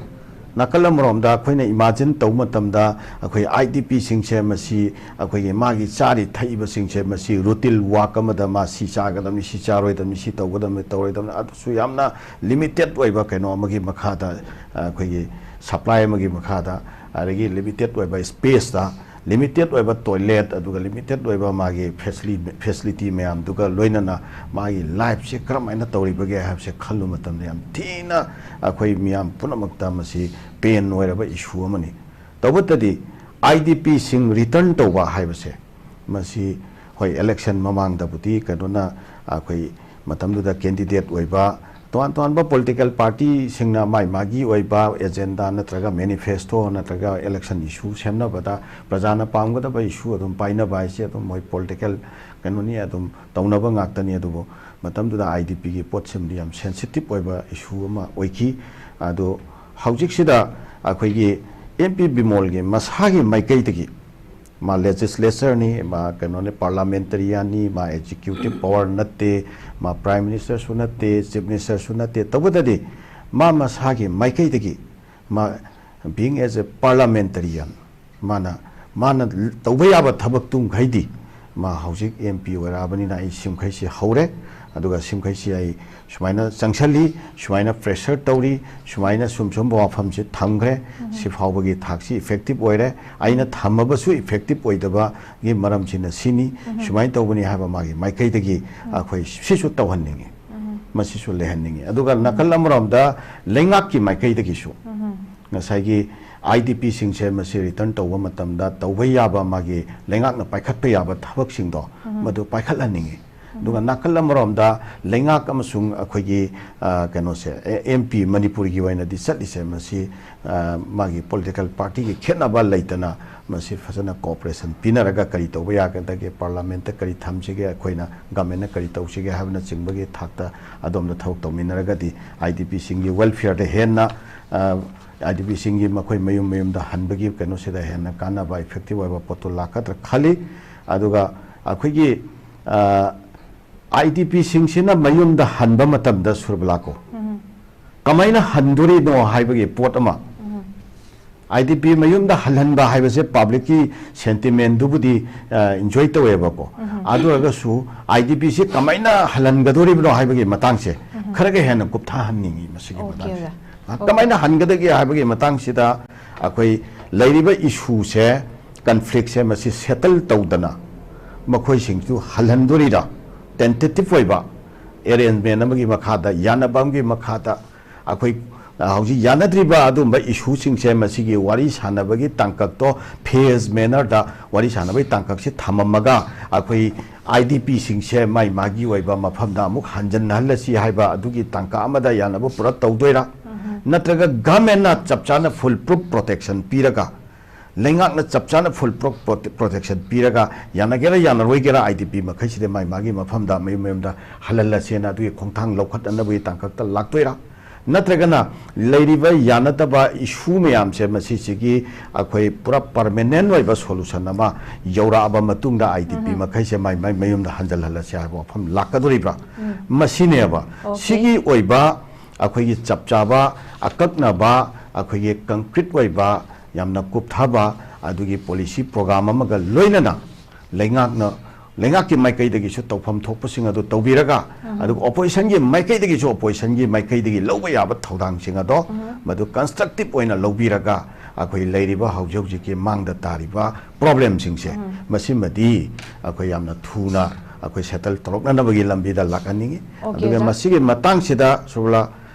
ꯅꯥꯀꯜ ꯑꯃꯔꯣꯝꯗ ꯑꯩꯈꯣꯏꯅ ꯏꯃꯥꯖꯤꯟ ꯇꯧꯕ ꯃꯇꯝꯗ, ꯑꯩꯈꯣꯏ ꯑꯥꯏ ꯗꯤ ꯄꯤꯁꯤꯡꯁꯦ ꯃꯁꯤ ꯑꯩꯈꯣꯏꯒꯤ ꯃꯥꯒꯤ ꯆꯥꯔꯤ ꯊꯛꯏꯕꯁꯤꯡꯁꯦ ꯃꯁꯤ ꯔꯨꯇꯤꯟ ꯋꯥꯛ ꯑꯃꯗ ꯃꯥ ꯁꯤ ꯆꯥꯒꯗꯕꯅꯤ, ꯁꯤ ꯆꯥꯔꯣꯏꯗꯕꯅꯤ, ꯁꯤ ꯇꯧꯒꯗꯕꯅꯤ, ꯇꯧꯔꯣꯏꯗꯕꯅꯤ, ꯑꯗꯨꯁꯨ ꯌꯥꯝꯅ ꯂꯤꯃꯤꯇꯦꯠ ꯑꯣꯏꯕ ꯀꯩꯅꯣ ꯑꯃꯒꯤ ꯃꯈꯥꯗ, ꯑꯩꯈꯣꯏꯒꯤ ꯁꯄ꯭ꯂꯥꯏ ꯑꯃꯒꯤ ꯃꯈꯥꯗ, ꯑꯗꯒꯤ ꯂꯤꯃꯤꯇꯦꯠ ꯑꯣꯏꯕ ꯁ꯭ꯄꯦꯁꯇ, ꯂꯤꯃꯤꯇꯦꯠ ꯑꯣꯏꯕ ꯇꯣꯏꯂꯦꯠ, ꯑꯗꯨꯒ ꯂꯤꯃꯤꯇꯦꯠ ꯑꯣꯏꯕ ꯃꯥꯒꯤ ꯐꯦꯁꯤꯂꯤ-, ꯐꯦꯁꯤꯂꯤꯇꯤ ꯃꯌꯥꯝꯗꯨꯒ ꯂꯣꯏꯅꯅ ꯃꯥꯒꯤ ꯂꯥꯏꯐꯁꯦ ꯀꯔꯝꯍꯥꯏꯅ ꯇꯧꯔꯤꯕꯒꯦ ꯍꯥꯏꯕꯁꯦ ꯈꯜꯂꯨꯕ ꯃꯇꯝꯗ ꯌꯥꯝ ꯊꯤꯅ ꯑꯩꯈꯣꯏ ꯃꯤꯌꯥꯝ ꯄꯨꯝꯅꯃꯛꯇ ꯃꯁꯤ ꯄꯦꯟ ꯑꯣꯏꯔꯕ ꯏꯁꯨ ꯑꯃꯅꯤ꯫ ꯇꯧꯕꯇꯗꯤ ꯑꯥꯏ ꯗꯤ ꯄꯤꯁꯤꯡ ꯔꯤꯇꯔꯟ ꯇꯧꯕ ꯍꯥꯏꯕꯁꯦ ꯃꯁꯤ, ꯍꯣꯏ, ꯏꯂꯦꯛꯁꯟ ꯃꯃꯥꯡꯗꯕꯨꯗꯤ ꯀꯩꯅꯣꯅ, ꯑꯩꯈꯣꯏ ꯃꯇꯝꯗꯨꯗ ꯀꯦꯟꯗꯤꯗꯦꯠ ꯑꯣꯏꯕ ꯇꯣꯉꯥꯟ ꯇꯣꯉꯥꯟꯕ ꯄꯣꯂꯤꯇꯤꯀꯦꯜ ꯄꯥꯔꯇꯤꯁꯤꯡꯅ ꯃꯥꯏ ꯃꯥꯒꯤ ꯑꯣꯏꯕ ꯑꯦꯖꯦꯟꯗꯥ ꯅꯠꯇ꯭ꯔꯒ ꯃꯦꯅꯤꯐꯦꯁꯇꯣ ꯅꯠꯇ꯭ꯔꯒ ꯏꯂꯦꯛꯁꯟ ꯏꯁꯨ ꯁꯦꯝꯅꯕꯗ ꯄ꯭ꯔꯖꯥꯅ ꯄꯥꯝꯒꯗꯕ ꯏꯁꯨ ꯑꯗꯨꯝ ꯄꯥꯏꯅꯕ ꯍꯥꯏꯁꯦ ꯑꯗꯨꯝ ꯃꯣꯏ ꯄꯣꯂꯤꯇꯤꯀꯦꯜ ꯀꯩꯅꯣꯅꯤ, ꯑꯗꯨꯝ ꯇꯧꯅꯕ ꯉꯥꯛꯇꯅꯤ꯫ ꯑꯗꯨꯕꯨ ꯃꯇꯝꯗꯨꯗ ꯑꯥꯏ ꯗꯤ ꯄꯤꯒꯤ ꯄꯣꯠꯁꯤꯃꯗꯤ ꯌꯥꯝ ꯁꯦꯟꯁꯤꯇꯤꯞ ꯑꯣꯏꯕ ꯏꯁꯨ ꯑꯃ ꯑꯣꯏꯈꯤ꯫ ꯑꯗꯣ ꯍꯧꯖꯤꯛꯁꯤꯗ ꯑꯩꯈꯣꯏꯒꯤ ꯑꯦꯝ ꯄꯤ ꯕꯤꯃꯣꯜꯒꯤ ꯃꯁꯥꯒꯤ ꯃꯥꯏꯀꯩꯗꯒꯤ ꯃꯥ ꯂꯦꯖꯤꯁꯂꯦꯆꯔꯅꯤ, ꯃꯥ ꯀꯩꯅꯣꯅꯤ, ꯄꯥꯔꯂꯥꯃꯦꯟꯇꯔꯤꯌꯥꯟꯅꯤ, ꯃꯥ ꯑꯦꯛꯖꯤꯀ꯭ꯌꯨꯇꯤꯞ ꯄꯋꯥꯔ ꯅꯠꯇꯦ, ꯃꯥ ꯄ꯭ꯔꯥꯏꯝ ꯃꯤꯅꯤꯁꯇꯔꯁꯨ ꯅꯠꯇꯦ, ꯆꯤꯐ ꯃꯤꯅꯤꯁꯇꯔꯁꯨ ꯅꯠꯇꯦ꯫ ꯇꯧꯕꯇꯗꯤ ꯃꯥ ꯃꯁꯥꯒꯤ ꯃꯥꯏꯀꯩꯗꯒꯤ ꯃꯥ being as a parliamentarian ꯃꯥꯅ, ꯃꯥꯅ ꯇꯧꯕ ꯌꯥꯕ ꯊꯕꯛꯇꯨ ꯃꯈꯩꯗꯤ ꯃꯥ ꯍꯧꯖꯤꯛ ꯑꯦꯝ ꯄꯤ ꯑꯣꯏꯔꯛꯑꯕꯅꯤꯅ ꯑꯩ ꯁꯤꯃꯈꯩꯁꯤ ꯍꯧꯔꯦ, ꯑꯗꯨꯒ ꯁꯤꯃꯈꯩꯁꯤ ꯑꯩ ꯁꯨꯃꯥꯏꯅ ꯆꯪꯁꯜꯂꯤ, ꯁꯨꯃꯥꯏꯅ ꯄ꯭ꯔꯦꯁꯔ ꯇꯧꯔꯤ, ꯁꯨꯃꯥꯏꯅ ꯁꯨꯝ ꯁꯨꯝꯕ ꯋꯥꯐꯝꯁꯤ ꯊꯝꯈ꯭ꯔꯦ, ꯁꯤ ꯐꯥꯎꯕꯒꯤ ꯊꯥꯛꯁꯤ ꯏꯐꯦꯛꯇꯤꯞ ꯑꯣꯏꯔꯦ, ꯑꯩꯅ ꯊꯝꯃꯕꯁꯨ ꯏꯐꯦꯛꯇꯤꯞ ꯑꯣꯏꯗꯕꯒꯤ ꯃꯔꯝꯁꯤꯅ ꯁꯤꯅꯤ, ꯁꯨꯃꯥꯏꯅ ꯇꯧꯕꯅꯤ ꯍꯥꯏꯕ ꯃꯥꯒꯤ ꯃꯥꯏꯀꯩꯗꯒꯤ ꯑꯩꯈꯣꯏ ꯁꯤꯁꯨ ꯇꯧꯍꯟꯅꯤꯡꯉꯤ, ꯃꯁꯤꯁꯨ ꯂꯩꯍꯟꯅꯤꯡꯉꯤ꯫ ꯑꯗꯨꯒ ꯅꯥꯀꯜ ꯑꯃꯔꯣꯝꯗ ꯂꯩꯉꯥꯛꯀꯤ ꯃꯥꯏꯀꯩꯗꯒꯤꯁꯨ ꯉꯁꯥꯏꯒꯤ ꯑꯥꯏ ꯗꯤ ꯄꯤꯁꯤꯡꯁꯦ ꯃꯁꯤ ꯔꯤꯇꯔꯟ ꯇꯧꯕ ꯃꯇꯝꯗ ꯇꯧꯕ ꯌꯥꯕ, ꯃꯥꯒꯤ ꯂꯩꯉꯥꯛꯅ ꯄꯥꯏꯈꯠꯄ ꯌꯥꯕ ꯊꯕꯛꯁꯤꯡꯗꯣ ꯃꯗꯨ ꯄꯥꯏꯈꯠꯍꯟꯅꯤꯡꯉꯤ꯫ ꯑꯗꯨꯒ ꯅꯥꯀꯜ ꯑꯃꯔꯣꯝꯗ ꯂꯩꯉꯥꯛ ꯑꯃꯁꯨꯡ ꯑꯩꯈꯣꯏꯒꯤ, ꯑ, ꯀꯩꯅꯣꯁꯦ, ꯑꯦ-, ꯑꯦꯝ ꯄꯤ ꯃꯅꯤꯄꯨꯔꯒꯤ ꯑꯣꯏꯅꯗꯤ ꯆꯠꯂꯤꯁꯦ ꯃꯁꯤ, ꯑ, ꯃꯥꯒꯤ ꯄꯣꯂꯤꯇꯤꯀꯦꯜ ꯄꯥꯔꯇꯤꯒꯤ ꯈꯦꯠꯅꯕ ꯂꯩꯇꯅ ꯃꯁꯤ ꯐꯖꯅ ꯀꯣꯑꯣꯄꯔꯦꯁꯟ ꯄꯤꯅꯔꯒ ꯀꯔꯤ ꯇꯧꯕ ꯌꯥꯒꯗꯒꯦ, ꯄꯥꯔꯂꯥꯃꯦꯟꯠꯇ ꯀꯔꯤ ꯊꯝꯁꯤꯒꯦ, ꯑꯩꯈꯣꯏꯅ ꯒꯃꯦꯟꯅ ꯀꯔꯤ ꯇꯧꯁꯤꯒꯦ ꯍꯥꯏꯕꯅꯆꯤꯡꯕꯒꯤ ꯊꯥꯛꯇ ꯑꯗꯣꯝꯗ ꯊꯕꯛ ꯇꯧꯃꯤꯟꯅꯔꯒꯗꯤ ꯑꯥꯏ ꯗꯤ ꯄꯤꯁꯤꯡꯒꯤ ꯋꯦꯜꯐꯤꯌꯔꯗ ꯍꯦꯟꯅ, ꯑ, ꯑꯥꯏ ꯗꯤ ꯄꯤꯁꯤꯡꯒꯤ ꯃꯈꯣꯏ ꯃꯌꯨꯝ ꯃꯌꯨꯝꯗ ꯍꯟꯕꯒꯤ ꯀꯩꯅꯣꯁꯤꯗ ꯍꯦꯟꯅ ꯀꯥꯟꯅꯕ, ꯏꯐꯦꯛꯇꯤꯞ ꯑꯣꯏꯕ ꯄꯣꯠꯇꯨ ꯂꯥꯛꯀꯗ꯭ꯔꯥ ꯈꯜꯂꯤ꯫ ꯑꯗꯨꯒ ꯑꯩꯈꯣꯏꯒꯤ, ꯑ, ꯑꯥꯏ ꯗꯤ ꯄꯤꯁꯤꯡꯁꯤꯅ ꯃꯌꯨꯝꯗ ꯍꯟꯕ ꯃꯇꯝꯗ, ꯁꯨꯔꯕꯂꯥꯀꯣ, ꯀꯃꯥꯏꯅ ꯍꯟꯗꯣꯔꯤꯅꯣ ꯍꯥꯏꯕꯒꯤ ꯄꯣꯠ ꯑꯃ, ꯑꯥꯏ ꯗꯤ ꯄꯤ ꯃꯌꯨꯝꯗ ꯍꯜꯍꯟꯕ ꯍꯥꯏꯕꯁꯦ ꯄꯕ꯭ꯂꯤꯛꯀꯤ ꯁꯦꯟꯇꯤꯃꯦꯟꯗꯨꯕꯨꯗꯤ, ꯑ, ꯏꯟꯖꯣꯏ ꯇꯧꯋꯦꯕꯀꯣ꯫ ꯑꯗꯨ ꯑꯣꯏꯔꯒꯁꯨ ꯑꯥꯏ ꯗꯤ ꯄꯤꯁꯤ ꯀꯃꯥꯏꯅ ꯍꯜꯍꯟꯒꯗꯣꯔꯤꯕꯅꯣ ꯍꯥꯏꯕꯒꯤ ꯃꯇꯥꯡꯁꯦ ꯈꯔꯒ ꯍꯦꯟꯅ ꯀꯨꯞꯊꯍꯟꯅꯤꯡꯉꯤ ꯃꯁꯤꯒꯤ ꯑꯣꯀꯦ, ꯃꯇꯥꯡꯁꯦ꯫ ꯑꯣꯖꯥ꯫ ꯑ, ꯑꯣꯀꯦ꯫ ꯀꯃꯥꯏꯅ ꯍꯟꯒꯗꯒꯦ ꯍꯥꯏꯕꯒꯤ ꯃꯇꯥꯡꯁꯤꯗ ꯑꯩꯈꯣꯏ ꯂꯩꯔꯤꯕ ꯏꯁꯨꯁꯦ, ꯀꯟꯐ꯭ꯂꯤꯛꯁꯦ ꯃꯁꯤ ꯁꯦꯇꯜ ꯇꯧꯗꯅ ꯃꯈꯣꯏꯁꯤꯡꯁꯨ ꯍꯜꯍꯟꯗꯣꯔꯤꯔꯥ, ꯇꯦꯟꯇꯦꯇꯤꯞ ꯑꯣꯏꯕ ꯑꯦꯔꯦꯟꯖꯃꯦꯟ ꯑꯃꯒꯤ ꯃꯈꯥꯗ, ꯌꯥꯅꯕ ꯑꯃꯒꯤ ꯃꯈꯥꯗ ꯑꯩꯈꯣꯏ ꯍꯧꯖꯤꯛ ꯌꯥꯅꯗ꯭ꯔꯤꯕ ꯑꯗꯨꯒꯨꯝꯕ ꯏꯁꯨꯁꯤꯡꯁꯦ, ꯃꯁꯤꯒꯤ ꯋꯥꯔꯤ ꯁꯥꯟꯅꯕꯒꯤ ꯇꯥꯡꯀꯛꯇꯣ ꯐꯦꯁ ꯃꯦꯅꯔꯗ ꯋꯥꯔꯤ ꯁꯥꯟꯅꯕꯒꯤ ꯇꯥꯡꯀꯛꯁꯦ ꯊꯝꯃꯝꯃꯒ, ꯑꯩꯈꯣꯏ ꯑꯥꯏ ꯗꯤ ꯄꯤꯁꯤꯡꯁꯦ ꯃꯥꯏ ꯃꯥꯒꯤ ꯑꯣꯏꯕ ꯃꯐꯝꯗ ꯑꯃꯨꯛ ꯍꯟꯖꯤꯟꯍꯜꯂꯁꯤ ꯍꯥꯏꯕ ꯑꯗꯨꯒꯤ ꯇꯥꯡꯀꯛ ꯑꯃꯗ ꯌꯥꯅꯕ ꯄꯨꯔꯥ ꯇꯧꯗꯣꯏꯔꯥ? ꯅꯠꯇ꯭ꯔꯒ ꯒꯚꯔꯟꯃꯦꯟꯅ ꯆꯞ ꯆꯥꯅ ꯐꯨꯜ ꯄ꯭ꯔꯨꯐ ꯄ꯭ꯔꯣꯇꯦꯛꯁꯟ ꯄꯤꯔꯒ, ꯂꯩꯉꯥꯛꯅ ꯆꯞ ꯆꯥꯅ ꯐꯨꯜ ꯄ꯭ꯔꯨꯐ ꯄ꯭ꯔꯣꯇꯦꯛꯁꯟ ꯄꯤꯔꯒ, ꯌꯥꯅꯒꯦꯔꯥ ꯌꯥꯅꯔꯣꯏꯒꯦꯔꯥ, ꯑꯥꯏ ꯗꯤ ꯄꯤ ꯃꯈꯩꯁꯤꯗꯤ ꯃꯥꯏ ꯃꯥꯒꯤ ꯃꯐꯝꯗ ꯃꯌꯨꯝ ꯃꯌꯨꯝꯗ ꯍꯜꯍꯜꯂꯁꯦꯅ ꯑꯗꯨꯒꯤ ꯈꯣꯡꯊꯥꯡ ꯂꯧꯈꯠꯅꯅꯕꯒꯤ ꯇꯥꯡꯀꯛꯇ ꯂꯥꯛꯇꯣꯏꯔꯥ? ꯅꯠꯇ꯭ꯔꯒꯅ ꯂꯩꯔꯤꯕ ꯌꯥꯅꯗꯕ ꯏꯁꯨ ꯃꯌꯥꯝꯁꯦ, ꯃꯁꯤꯁꯤꯒꯤ ꯑꯩꯈꯣꯏ ꯄꯨꯔꯥ ꯄꯔꯃꯦꯅꯦꯟ ꯑꯣꯏꯕ ꯁꯣꯂꯨꯁꯟ ꯑꯃ ꯌꯧꯔꯛꯑꯕ ꯃꯇꯨꯡꯗ, ꯑꯥꯏ ꯗꯤ ꯄꯤ ꯃꯈꯩꯁꯦ ꯃꯥꯏ ꯃꯥꯏ ꯃꯌꯨꯝꯗ ꯍꯟꯖꯜꯍꯜꯂꯁꯦ ꯍꯥꯏꯕ ꯋꯥꯐꯝ ꯂꯥꯛꯀꯗꯧꯔꯤꯕ꯭ꯔꯥ? ꯃꯁꯤꯅꯦꯕ꯫ Okay. ꯁꯤꯒꯤ ꯑꯣꯏꯕ ꯑꯩꯈꯣꯏꯒꯤ ꯆꯞ ꯆꯥꯕ, ꯑꯀꯛꯅꯕ, ꯑꯩꯈꯣꯏꯒꯤ ꯀꯪꯀ꯭ꯔꯤꯠ ꯑꯣꯏꯕ, ꯌꯥꯝꯅ ꯀꯨꯞꯊꯕ ꯑꯗꯨꯒꯤ ꯄꯣꯂꯤꯁꯤ ꯄ꯭ꯔꯣꯒ꯭ꯔꯥꯝ ꯑꯃꯒ ꯂꯣꯏꯅꯅ ꯂꯩꯉꯥꯛꯅ, ꯂꯩꯉꯥꯛꯀꯤ ꯃꯥꯏꯀꯩꯗꯒꯤꯁꯨ ꯇꯧꯐꯝ ꯊꯣꯛꯄꯁꯤꯡ ꯑꯗꯨ ꯇꯧꯕꯤꯔꯒ, ꯑꯗꯨꯒ ꯑꯣꯄꯣꯖꯤꯁꯟꯒꯤ ꯃꯥꯏꯀꯩꯗꯒꯤꯁꯨ ꯑꯣꯄꯣꯖꯤꯁꯟꯒꯤ ꯃꯥꯏꯀꯩꯗꯒꯤ ꯂꯧꯕ ꯌꯥꯕ ꯊꯧꯗꯥꯡꯁꯤꯡ ꯑꯗꯣ ꯃꯗꯨ ꯀꯟꯁꯇ꯭ꯔꯛꯇꯤꯞ ꯑꯣꯏꯅ ꯂꯧꯕꯤꯔꯒ, ꯑꯩꯈꯣꯏ ꯂꯩꯔꯤꯕ ꯍꯧꯖꯤꯛ ꯍꯧꯖꯤꯛꯀꯤ ꯃꯥꯡꯗ ꯇꯥꯔꯤꯕ ꯄ꯭ꯔꯣꯕ꯭ꯂꯦꯝꯁꯤꯡꯁꯦ, ꯃꯁꯤꯃꯗꯤ ꯑꯩꯈꯣꯏ ꯌꯥꯝꯅ ꯊꯨꯅ ꯑꯩꯈꯣꯏ ꯁꯦꯇꯜ ꯇꯧꯔꯛꯅꯅꯕꯒꯤ ꯂꯝꯕꯤꯗ ꯂꯥꯛꯍꯟꯅꯤꯡꯉꯤ꯫ Okay, ꯑꯗꯨꯒ ꯑꯣꯖꯥ꯫ ꯃꯁꯤꯒꯤ ꯃꯇꯥꯡꯁꯤꯗ ꯁꯨꯔꯂꯥ,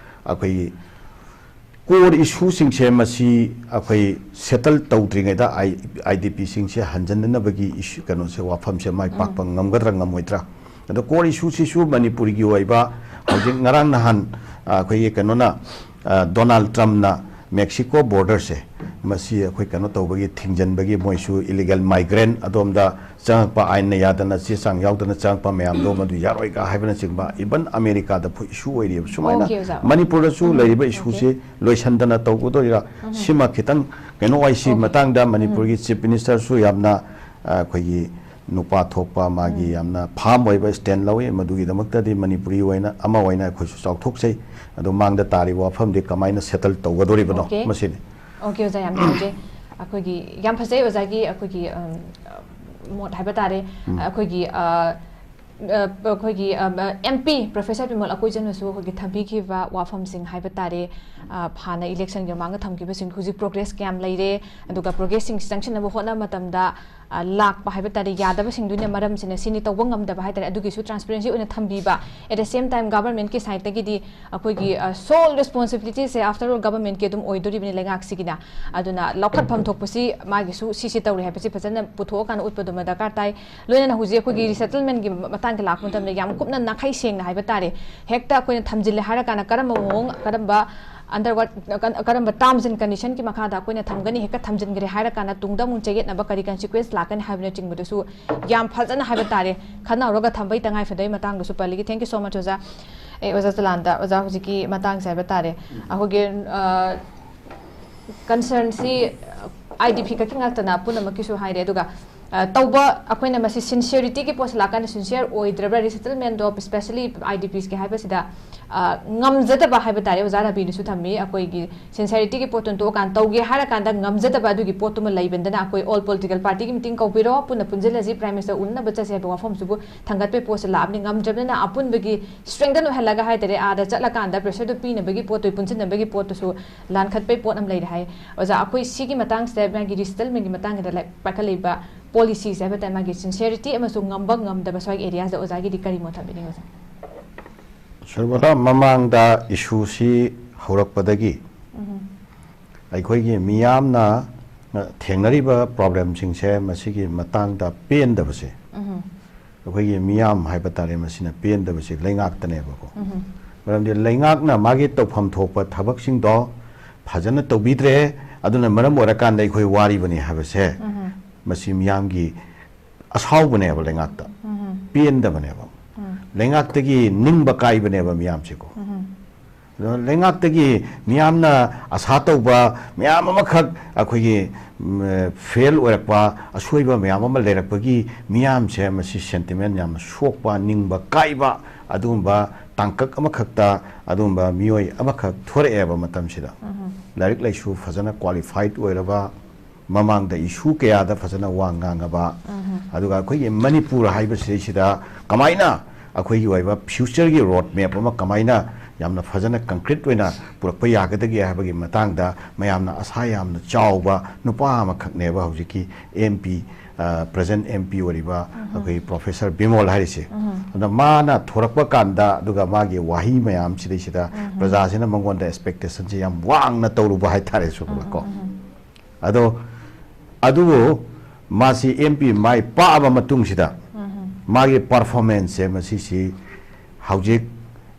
ꯑꯩꯈꯣꯏꯒꯤ ꯀꯣꯔ ꯏꯁꯨꯁꯤꯡꯁꯦ ꯃꯁꯤ ꯑꯩꯈꯣꯏ ꯁꯦꯇꯜ ꯇꯧꯗ꯭ꯔꯤꯉꯩꯗ, ꯑꯥꯏ, ꯑꯥꯏ ꯗꯤ ꯄꯤꯁꯤꯡꯁꯦ ꯍꯟꯖꯤꯟꯅꯅꯕꯒꯤ ꯏꯁꯨ, ꯀꯩꯅꯣꯁꯦ, ꯋꯥꯐꯝꯁꯦ ꯃꯥꯏ ꯄꯥꯛꯄ ꯉꯝꯒꯗ꯭ꯔꯥ ꯉꯝꯃꯣꯏꯗ꯭ꯔꯥ? ꯑꯗꯣ ꯀꯣꯔ ꯏꯁꯨꯁꯤꯁꯨ ꯃꯅꯤꯄꯨꯔꯒꯤ ꯑꯣꯏꯕ ꯍꯧꯖꯤꯛ ꯉꯔꯥꯡ ꯅꯍꯥꯟ, ꯑ, ꯑꯩꯈꯣꯏꯒꯤ ꯀꯩꯅꯣꯅ, ꯑ, ꯗꯣꯅꯥꯜꯗ ꯇ꯭ꯔꯝꯞꯅ ꯃꯦꯛꯁꯤꯀꯣ ꯕꯣꯔꯗꯔꯁꯦ ꯃꯁꯤ ꯑꯩꯈꯣꯏ ꯀꯩꯅꯣ ꯇꯧꯕꯒꯤ, ꯊꯤꯡꯖꯤꯟꯕꯒꯤ, ꯃꯣꯏꯁꯨ ꯏꯂꯤꯒꯦꯜ ꯃꯥꯏꯒ꯭ꯔꯦꯟ ꯑꯗꯣꯝꯗ ꯆꯪꯉꯛꯄ, ꯑꯥꯏꯟꯅ ꯌꯥꯗꯅ, ꯆꯦ ꯆꯥꯡ ꯌꯥꯎꯗꯅ ꯆꯪꯉꯛꯄ ꯃꯌꯥꯝꯗꯣ ꯃꯗꯨ ꯌꯥꯔꯣꯏꯒ ꯍꯥꯏꯕꯅꯆꯤꯡꯕ, ꯏꯚꯟ ꯑꯃꯦꯔꯤꯀꯥꯗ ꯐꯥꯎ ꯏꯁꯨ ꯑꯣꯏꯔꯤꯕ꯫ ꯁꯨꯃꯥꯏꯅ Okay, ꯑꯣꯖꯥ꯫ ꯃꯅꯤꯄꯨꯔꯗꯁꯨ ꯎꯝ, ꯂꯩꯔꯤꯕ okay. ꯏꯁꯨꯁꯤ ꯂꯣꯏꯁꯤꯟꯗꯅ ꯇꯧꯒꯗꯣꯏꯔꯥ? ꯎꯝ꯫ ꯁꯤꯃ ꯈꯤꯇꯪ ꯀꯩꯅꯣ ꯑꯣꯏꯁꯤ, Okay. ꯃꯇꯥꯡꯗ ꯎꯝ꯫ ꯃꯅꯤꯄꯨꯔꯒꯤ ꯆꯤꯐ ꯃꯤꯅꯤꯁꯇꯔꯁꯨ ꯌꯥꯝꯅ, ꯑ, ꯑꯩꯈꯣꯏꯒꯤ ꯅꯨꯄꯥ ꯊꯣꯛꯄ, ꯃꯥꯒꯤ ꯎꯝ꯫ ꯌꯥꯝꯅ ꯐꯥꯝ ꯑꯣꯏꯕ ꯁ꯭ꯇꯦꯟ ꯂꯧꯋꯤ꯫ ꯃꯗꯨꯒꯤꯗꯃꯛꯇꯗꯤ ꯃꯅꯤꯄꯨꯔꯤ ꯑꯣꯏꯅ, ꯑꯃ ꯑꯣꯏꯅ ꯑꯩꯈꯣꯏꯁꯨ ꯆꯥꯎꯊꯣꯛꯆꯩ꯫ ꯑꯗꯣ ꯃꯥꯡꯗ ꯇꯥꯔꯤꯕ ꯋꯥꯐꯝꯗꯤ ꯀꯃꯥꯏꯅ ꯁꯦꯇꯜ ꯇꯧꯒꯗꯧꯔꯤꯕꯅꯣ? Okay. ꯃꯁꯤꯅꯤ꯫ Okay, ꯑꯣꯖꯥ, ꯌꯥꯝ ꯅꯨꯡꯉꯥꯏꯖꯩ꯫ ꯑꯩꯈꯣꯏꯒꯤ ꯌꯥꯝ ꯐꯖꯩ ꯑꯣꯖꯥꯒꯤ ꯑꯩꯈꯣꯏꯒꯤ, ꯎꯝ, ꯃꯣꯠ ꯍꯥꯏꯕ ꯇꯥꯔꯦ꯫ ꯎꯝ꯫ ꯑꯩꯈꯣꯏꯒꯤ, ꯑ, ꯑ, ꯑꯩꯈꯣꯏꯒꯤ, ꯑ, ꯑꯦꯝ ꯄꯤ ꯄ꯭ꯔꯣꯐꯦꯁꯔ ꯕꯤꯃꯣꯜ ꯑꯀꯣꯏꯖꯅꯁꯨ ꯑꯩꯈꯣꯏꯒꯤ ꯊꯝꯕꯤꯈꯤꯕ ꯋꯥꯐꯝꯁꯤꯡ ꯍꯥꯏꯕ ꯇꯥꯔꯦ꯫ ꯑ, ꯍꯥꯟꯅ ꯏꯂꯦꯛꯁꯟꯒꯤ ꯃꯃꯥꯡꯗ ꯊꯝꯈꯤꯕꯁꯤꯡ ꯍꯧꯖꯤꯛ ꯄ꯭ꯔꯣꯒ꯭ꯔꯦꯁ ꯀꯌꯥꯝ ꯂꯩꯔꯦ, ꯑꯗꯨꯒ ꯄ꯭ꯔꯣꯒ꯭ꯔꯦꯁꯁꯤꯡꯁꯤ ꯆꯪꯁꯤꯟꯅꯕ ꯍꯣꯠꯅꯕ ꯃꯇꯝꯗ ꯑ, ꯂꯥꯛꯄ ꯍꯥꯏꯕ ꯇꯥꯔꯦ, ꯌꯥꯗꯕꯁꯤꯡꯗꯨꯅ ꯃꯔꯝꯁꯤꯅ ꯁꯤꯅꯤ ꯇꯧꯕ ꯉꯝꯗꯕ ꯍꯥꯏ ꯇꯥꯔꯦ, ꯑꯗꯨꯒꯤꯁꯨ transparency ꯑꯣꯏꯅ ꯊꯝꯕꯤꯕ꯫ At the same time, government ꯀꯤ side ꯇꯒꯤꯗꯤ ꯑꯩꯈꯣꯏꯒꯤ, ꯑ, sole responsibility ꯁꯦ after all government ꯀꯤ ꯑꯗꯨꯝ ꯑꯣꯏꯗꯣꯔꯤꯕꯅꯤ ꯂꯩꯉꯥꯛꯁꯤꯒꯤꯅ꯫ ꯑꯗꯨꯅ ꯂꯧꯈꯠꯐꯝ ꯊꯣꯛꯄꯁꯤ ꯃꯥꯒꯤꯁꯨ ꯁꯤꯁꯤ ꯇꯧꯔꯦ ꯍꯥꯏꯕꯁꯤ ꯐꯖꯅ ꯄꯨꯊꯣꯛꯑꯀꯥꯟꯗ ꯎꯠꯄꯗꯨꯃ ꯗꯔꯀꯥꯔ ꯇꯥꯏ꯫ ꯂꯣꯏꯅꯅ ꯍꯧꯖꯤꯛ ꯑꯩꯈꯣꯏꯒꯤ resettlement ꯀꯤ ꯃꯇꯥꯡꯗ ꯂꯥꯛꯄ ꯃꯇꯝꯗ ꯌꯥꯝ ꯀꯨꯞꯅ ꯅꯥꯈꯩ ꯁꯦꯡꯅ ꯍꯥꯏꯕ ꯇꯥꯔꯦ, ꯍꯦꯛꯇ ꯑꯩꯈꯣꯏꯅ ꯊꯝꯖꯤꯜꯂꯦ ꯍꯥꯏꯔꯀꯥꯟꯗ ꯀꯔꯝꯕ ꯃꯑꯣꯡ, ꯀꯔꯝꯕ under what, ꯀ-, ꯀꯔꯝꯕ terms and condition ꯀꯤ ꯃꯈꯥꯗ ꯑꯩꯈꯣꯏꯅ ꯊꯝꯒꯅꯤ, ꯍꯦꯛꯇ ꯊꯝꯖꯤꯟꯈ꯭ꯔꯦ ꯍꯥꯏꯔꯀꯥꯟꯗ ꯇꯨꯡꯗ ꯑꯃꯨꯛ ꯆꯌꯦꯠꯅꯕ ꯀꯔꯤ consequence ꯂꯥꯛꯀꯅꯤ ꯍꯥꯏꯕꯅꯆꯤꯡꯕꯗꯨꯁꯨ ꯌꯥꯝ ꯐꯖꯅ ꯍꯥꯏꯕ ꯇꯥꯔꯦ, ꯈꯟꯅꯍꯧꯔꯒ ꯊꯝꯕꯩ ꯇꯉꯥꯏ ꯐꯗꯕꯒꯤ ꯃꯇꯥꯡꯗꯨꯁꯨ ꯄꯜꯂꯤ꯫ Thank you so much, ꯑꯣꯖꯥ꯫ ꯑꯦ, ꯑꯣꯖꯥ ꯆꯂꯥꯟꯗ, ꯑꯣꯖꯥ, ꯍꯧꯖꯤꯛꯀꯤ ꯃꯇꯥꯡꯁꯦ ꯍꯥꯏꯕ ꯇꯥꯔꯦ, ꯑꯩꯈꯣꯏꯒꯤ, ꯑ, concern ꯁꯤ, ꯑ, I D P ꯈꯛꯀꯤ ꯉꯥꯛꯇꯅ ꯄꯨꯝꯅꯃꯛꯀꯤꯁꯨ ꯍꯥꯏꯔꯦ, ꯑꯗꯨꯒ, ꯑ, ꯇꯧꯕ ꯑꯩꯈꯣꯏꯅ ꯃꯁꯤ sincerity ꯒꯤ ꯄꯣꯠꯁꯤ ꯂꯥꯛꯀꯥꯟꯗ sincere ꯑꯣꯏꯗ꯭ꯔꯕ꯭ꯔꯥ, resettlement of specially I D Ps ꯀꯤ ꯍꯥꯏꯕꯁꯤꯗ, ꯑ, ꯉꯝꯖꯗꯕ ꯍꯥꯏꯕ ꯇꯥꯔꯦ, ꯑꯣꯖꯥ ꯔꯕꯤꯅꯁꯨ ꯊꯝꯃꯤ, ꯑꯩꯈꯣꯏꯒꯤ sincerity ꯒꯤ ꯄꯣꯠꯇꯨ ꯇꯣꯛꯑꯀꯥꯟꯗ ꯇꯧꯒꯦ ꯍꯥꯏꯔꯀꯥꯟꯗ ꯉꯝꯖꯗꯕ ꯑꯗꯨꯒꯤ ꯄꯣꯠꯇꯨꯃ ꯂꯩꯕꯅꯤꯅ ꯑꯩꯈꯣꯏ all political party ꯒꯤ meeting ꯀꯧꯕꯤꯔꯣ, ꯄꯨꯟꯅ ꯄꯨꯟꯁꯤꯜꯂꯁꯤ, Prime Minister ꯎꯅꯅꯕ ꯆꯠꯁꯤ ꯍꯥꯏꯕ ꯋꯥꯐꯝꯁꯤꯕꯨ ꯊꯥꯡꯒꯠꯄꯒꯤ ꯄꯣꯠꯁꯤ ꯂꯥꯛꯑꯕꯅꯤ꯫ ꯉꯝꯗ꯭ꯔꯕꯅꯤꯅ ꯑꯄꯨꯟꯕꯒꯤ strengthen ꯑꯣꯏꯍꯜꯂꯒ ꯍꯥꯏ ꯇꯥꯔꯦ, ꯑꯥꯗ ꯆꯠꯂꯀꯥꯟꯗ pressure ꯗꯨ ꯄꯤꯅꯕꯒꯤ ꯄꯣꯠꯇꯨ, ꯄꯨꯟꯁꯤꯟꯅꯕꯒꯤ ꯄꯣꯠꯇꯨꯁꯨ ꯂꯥꯟꯈꯠꯄꯒꯤ ꯄꯣꯠ ꯑꯃ ꯂꯩꯔꯦ ꯍꯥꯏ꯫ ꯑꯣꯖꯥ, ꯑꯩꯈꯣꯏ ꯁꯤꯒꯤ ꯃꯇꯥꯡꯁꯤꯗ, ꯃꯥꯒꯤ resettlement ꯒꯤ ꯃꯇꯥꯡꯁꯤꯗ ꯂꯥꯏ-, ꯄꯥꯏꯈꯠꯂꯛꯏꯕ policy ꯁꯦ ꯍꯥꯏꯕ ꯇꯥꯔꯦ, ꯃꯥꯒꯤ sincerity ꯑꯃꯁꯨꯡ ꯉꯝꯕ ꯉꯝꯗꯕ ꯁ꯭ꯋꯥꯏꯒꯤ area ꯁꯤꯗ ꯑꯣꯖꯥꯒꯤꯗꯤ ꯀꯔꯤ ꯃꯣꯠ ꯊꯝꯕꯤꯅꯤꯡꯉꯤ, ꯑꯣꯖꯥ? ꯁꯔꯕꯗꯥ ꯃꯃꯥꯡꯗ issue ꯁꯤ ꯍꯧꯔꯛꯄꯗꯒꯤ ꯎꯝ꯫ ꯑꯩꯈꯣꯏꯒꯤ ꯃꯤꯌꯥꯝꯅ ꯊꯦꯡꯅꯔꯤꯕ problem ꯁꯤꯡꯁꯦ, ꯃꯁꯤꯒꯤ ꯃꯇꯥꯡꯗ ꯄꯦꯟꯗꯕꯁꯦ, ꯎꯝ꯫ ꯑꯩꯈꯣꯏꯒꯤ ꯃꯤꯌꯥꯝ ꯍꯥꯏꯕ ꯇꯥꯔꯦ, ꯃꯁꯤꯅ ꯄꯦꯟꯗꯕꯁꯤ ꯂꯩꯉꯥꯛꯇꯅꯦꯕꯀꯣ꯫ ꯎꯝ꯫ ꯃꯔꯝꯗꯤ ꯂꯩꯉꯥꯛꯅ ꯃꯥꯒꯤ ꯇꯧꯐꯝ ꯊꯣꯛꯄ ꯊꯕꯛꯁꯤꯡꯗꯣ ꯐꯖꯅ ꯇꯧꯕꯤꯗ꯭ꯔꯦ, ꯑꯗꯨꯅ ꯃꯔꯝ ꯑꯣꯏꯔꯀꯥꯟꯗ ꯑꯩꯈꯣꯏ ꯋꯥꯔꯤꯕꯅꯤ ꯍꯥꯏꯕꯁꯦ, ꯎꯝ꯫ ꯃꯁꯤ ꯃꯤꯌꯥꯝꯒꯤ ꯑꯁꯥꯎꯕꯅꯦꯕ ꯂꯩꯉꯥꯛꯇ, ꯎꯝ꯫ ꯄꯦꯟꯗꯕꯅꯦꯕ꯫ ꯎꯝ꯫ ꯂꯩꯉꯥꯛꯇꯒꯤ ꯅꯤꯡꯕ ꯀꯥꯏꯕꯅꯦꯕ ꯃꯤꯌꯥꯝꯁꯦꯀꯣ꯫ ꯎꯝ꯫ ꯑꯗꯣ ꯂꯩꯉꯥꯛꯇꯒꯤ ꯃꯤꯌꯥꯝꯅ ꯑꯁꯥ ꯇꯧꯕ ꯃꯌꯥꯝ ꯑꯃꯈꯛ, ꯑꯩꯈꯣꯏꯒꯤ, ꯎꯝ, fail ꯑꯣꯏꯔꯛꯄ, ꯑꯁꯣꯏꯕ ꯃꯌꯥꯝ ꯑꯃ ꯂꯩꯔꯛꯄꯒꯤ ꯃꯤꯌꯥꯝꯁꯦ, ꯃꯁꯤ sentiment ꯌꯥꯝꯅ ꯁꯣꯛꯄ, ꯅꯤꯡꯕ ꯀꯥꯏꯕ, ꯑꯗꯨꯒꯨꯝꯕ ꯇꯥꯡꯀꯛ ꯑꯃꯈꯛꯇ ꯑꯗꯨꯒꯨꯝꯕ ꯃꯤꯑꯣꯏ ꯑꯃꯈꯛ ꯊꯣꯔꯛꯑꯦꯕ ꯃꯇꯝꯁꯤꯗ꯫ ꯎꯝ꯫ ꯂꯥꯏꯔꯤꯛ ꯂꯥꯏꯁꯨ ꯐꯖꯅ qualified ꯑꯣꯏꯔꯕ, ꯃꯃꯥꯡꯗ issue ꯀꯌꯥꯗ ꯐꯖꯅ ꯋꯥ ꯉꯥꯡꯉꯕ, ꯎꯝ꯫ ꯑꯗꯨꯒ ꯑꯩꯈꯣꯏꯒꯤ ꯃꯅꯤꯄꯨꯔ ꯍꯥꯏꯕꯁꯤꯗꯩꯁꯤꯗ ꯀꯃꯥꯏꯅ ꯑꯩꯈꯣꯏꯒꯤ ꯑꯣꯏꯕ future ꯒꯤ road map ꯑꯃ ꯀꯃꯥꯏꯅ ꯌꯥꯝꯅ ꯐꯖꯅ concrete ꯑꯣꯏꯅ ꯄꯨꯔꯛꯄ ꯌꯥꯒꯗꯒꯦ ꯍꯥꯏꯕꯒꯤ ꯃꯇꯥꯡꯗ ꯃꯌꯥꯝꯅ ꯑꯁꯥ ꯌꯥꯝꯅ ꯆꯥꯎꯕ ꯅꯨꯄꯥ ꯑꯃꯈꯛꯅꯦꯕ ꯍꯧꯖꯤꯛꯀꯤ M P, present M P ꯑꯣꯏꯔꯤꯕ ꯑꯩꯈꯣꯏ Professor ꯕꯤꯃꯣꯜ ꯍꯥꯏꯔꯤꯁꯦ꯫ ꯑꯗꯨꯅ ꯃꯥꯅ ꯊꯣꯔꯛꯄ ꯀꯥꯟꯗ, ꯑꯗꯨꯒ ꯃꯥꯒꯤ ꯋꯥꯍꯩ ꯃꯌꯥꯝꯁꯤꯗꯩꯁꯤꯗ ꯄ꯭ꯔꯖꯥꯁꯤꯅ ꯃꯉꯣꯟꯗ expectationꯁꯦ ꯌꯥꯝ ꯋꯥꯡꯅ ꯇꯧꯔꯨꯕ ꯍꯥꯏꯇꯥꯔꯦ, ꯁꯨꯃꯂꯀꯣ꯫ ꯑꯗꯣ ꯑꯗꯨꯕꯨ ꯃꯥꯁꯤ M P ꯃꯥꯏ ꯄꯥꯛꯑꯕ ꯃꯇꯨꯡꯁꯤꯗ ꯃꯥꯒꯤ performanceꯁꯦ ꯃꯁꯤꯁꯤ ꯍꯧꯖꯤꯛ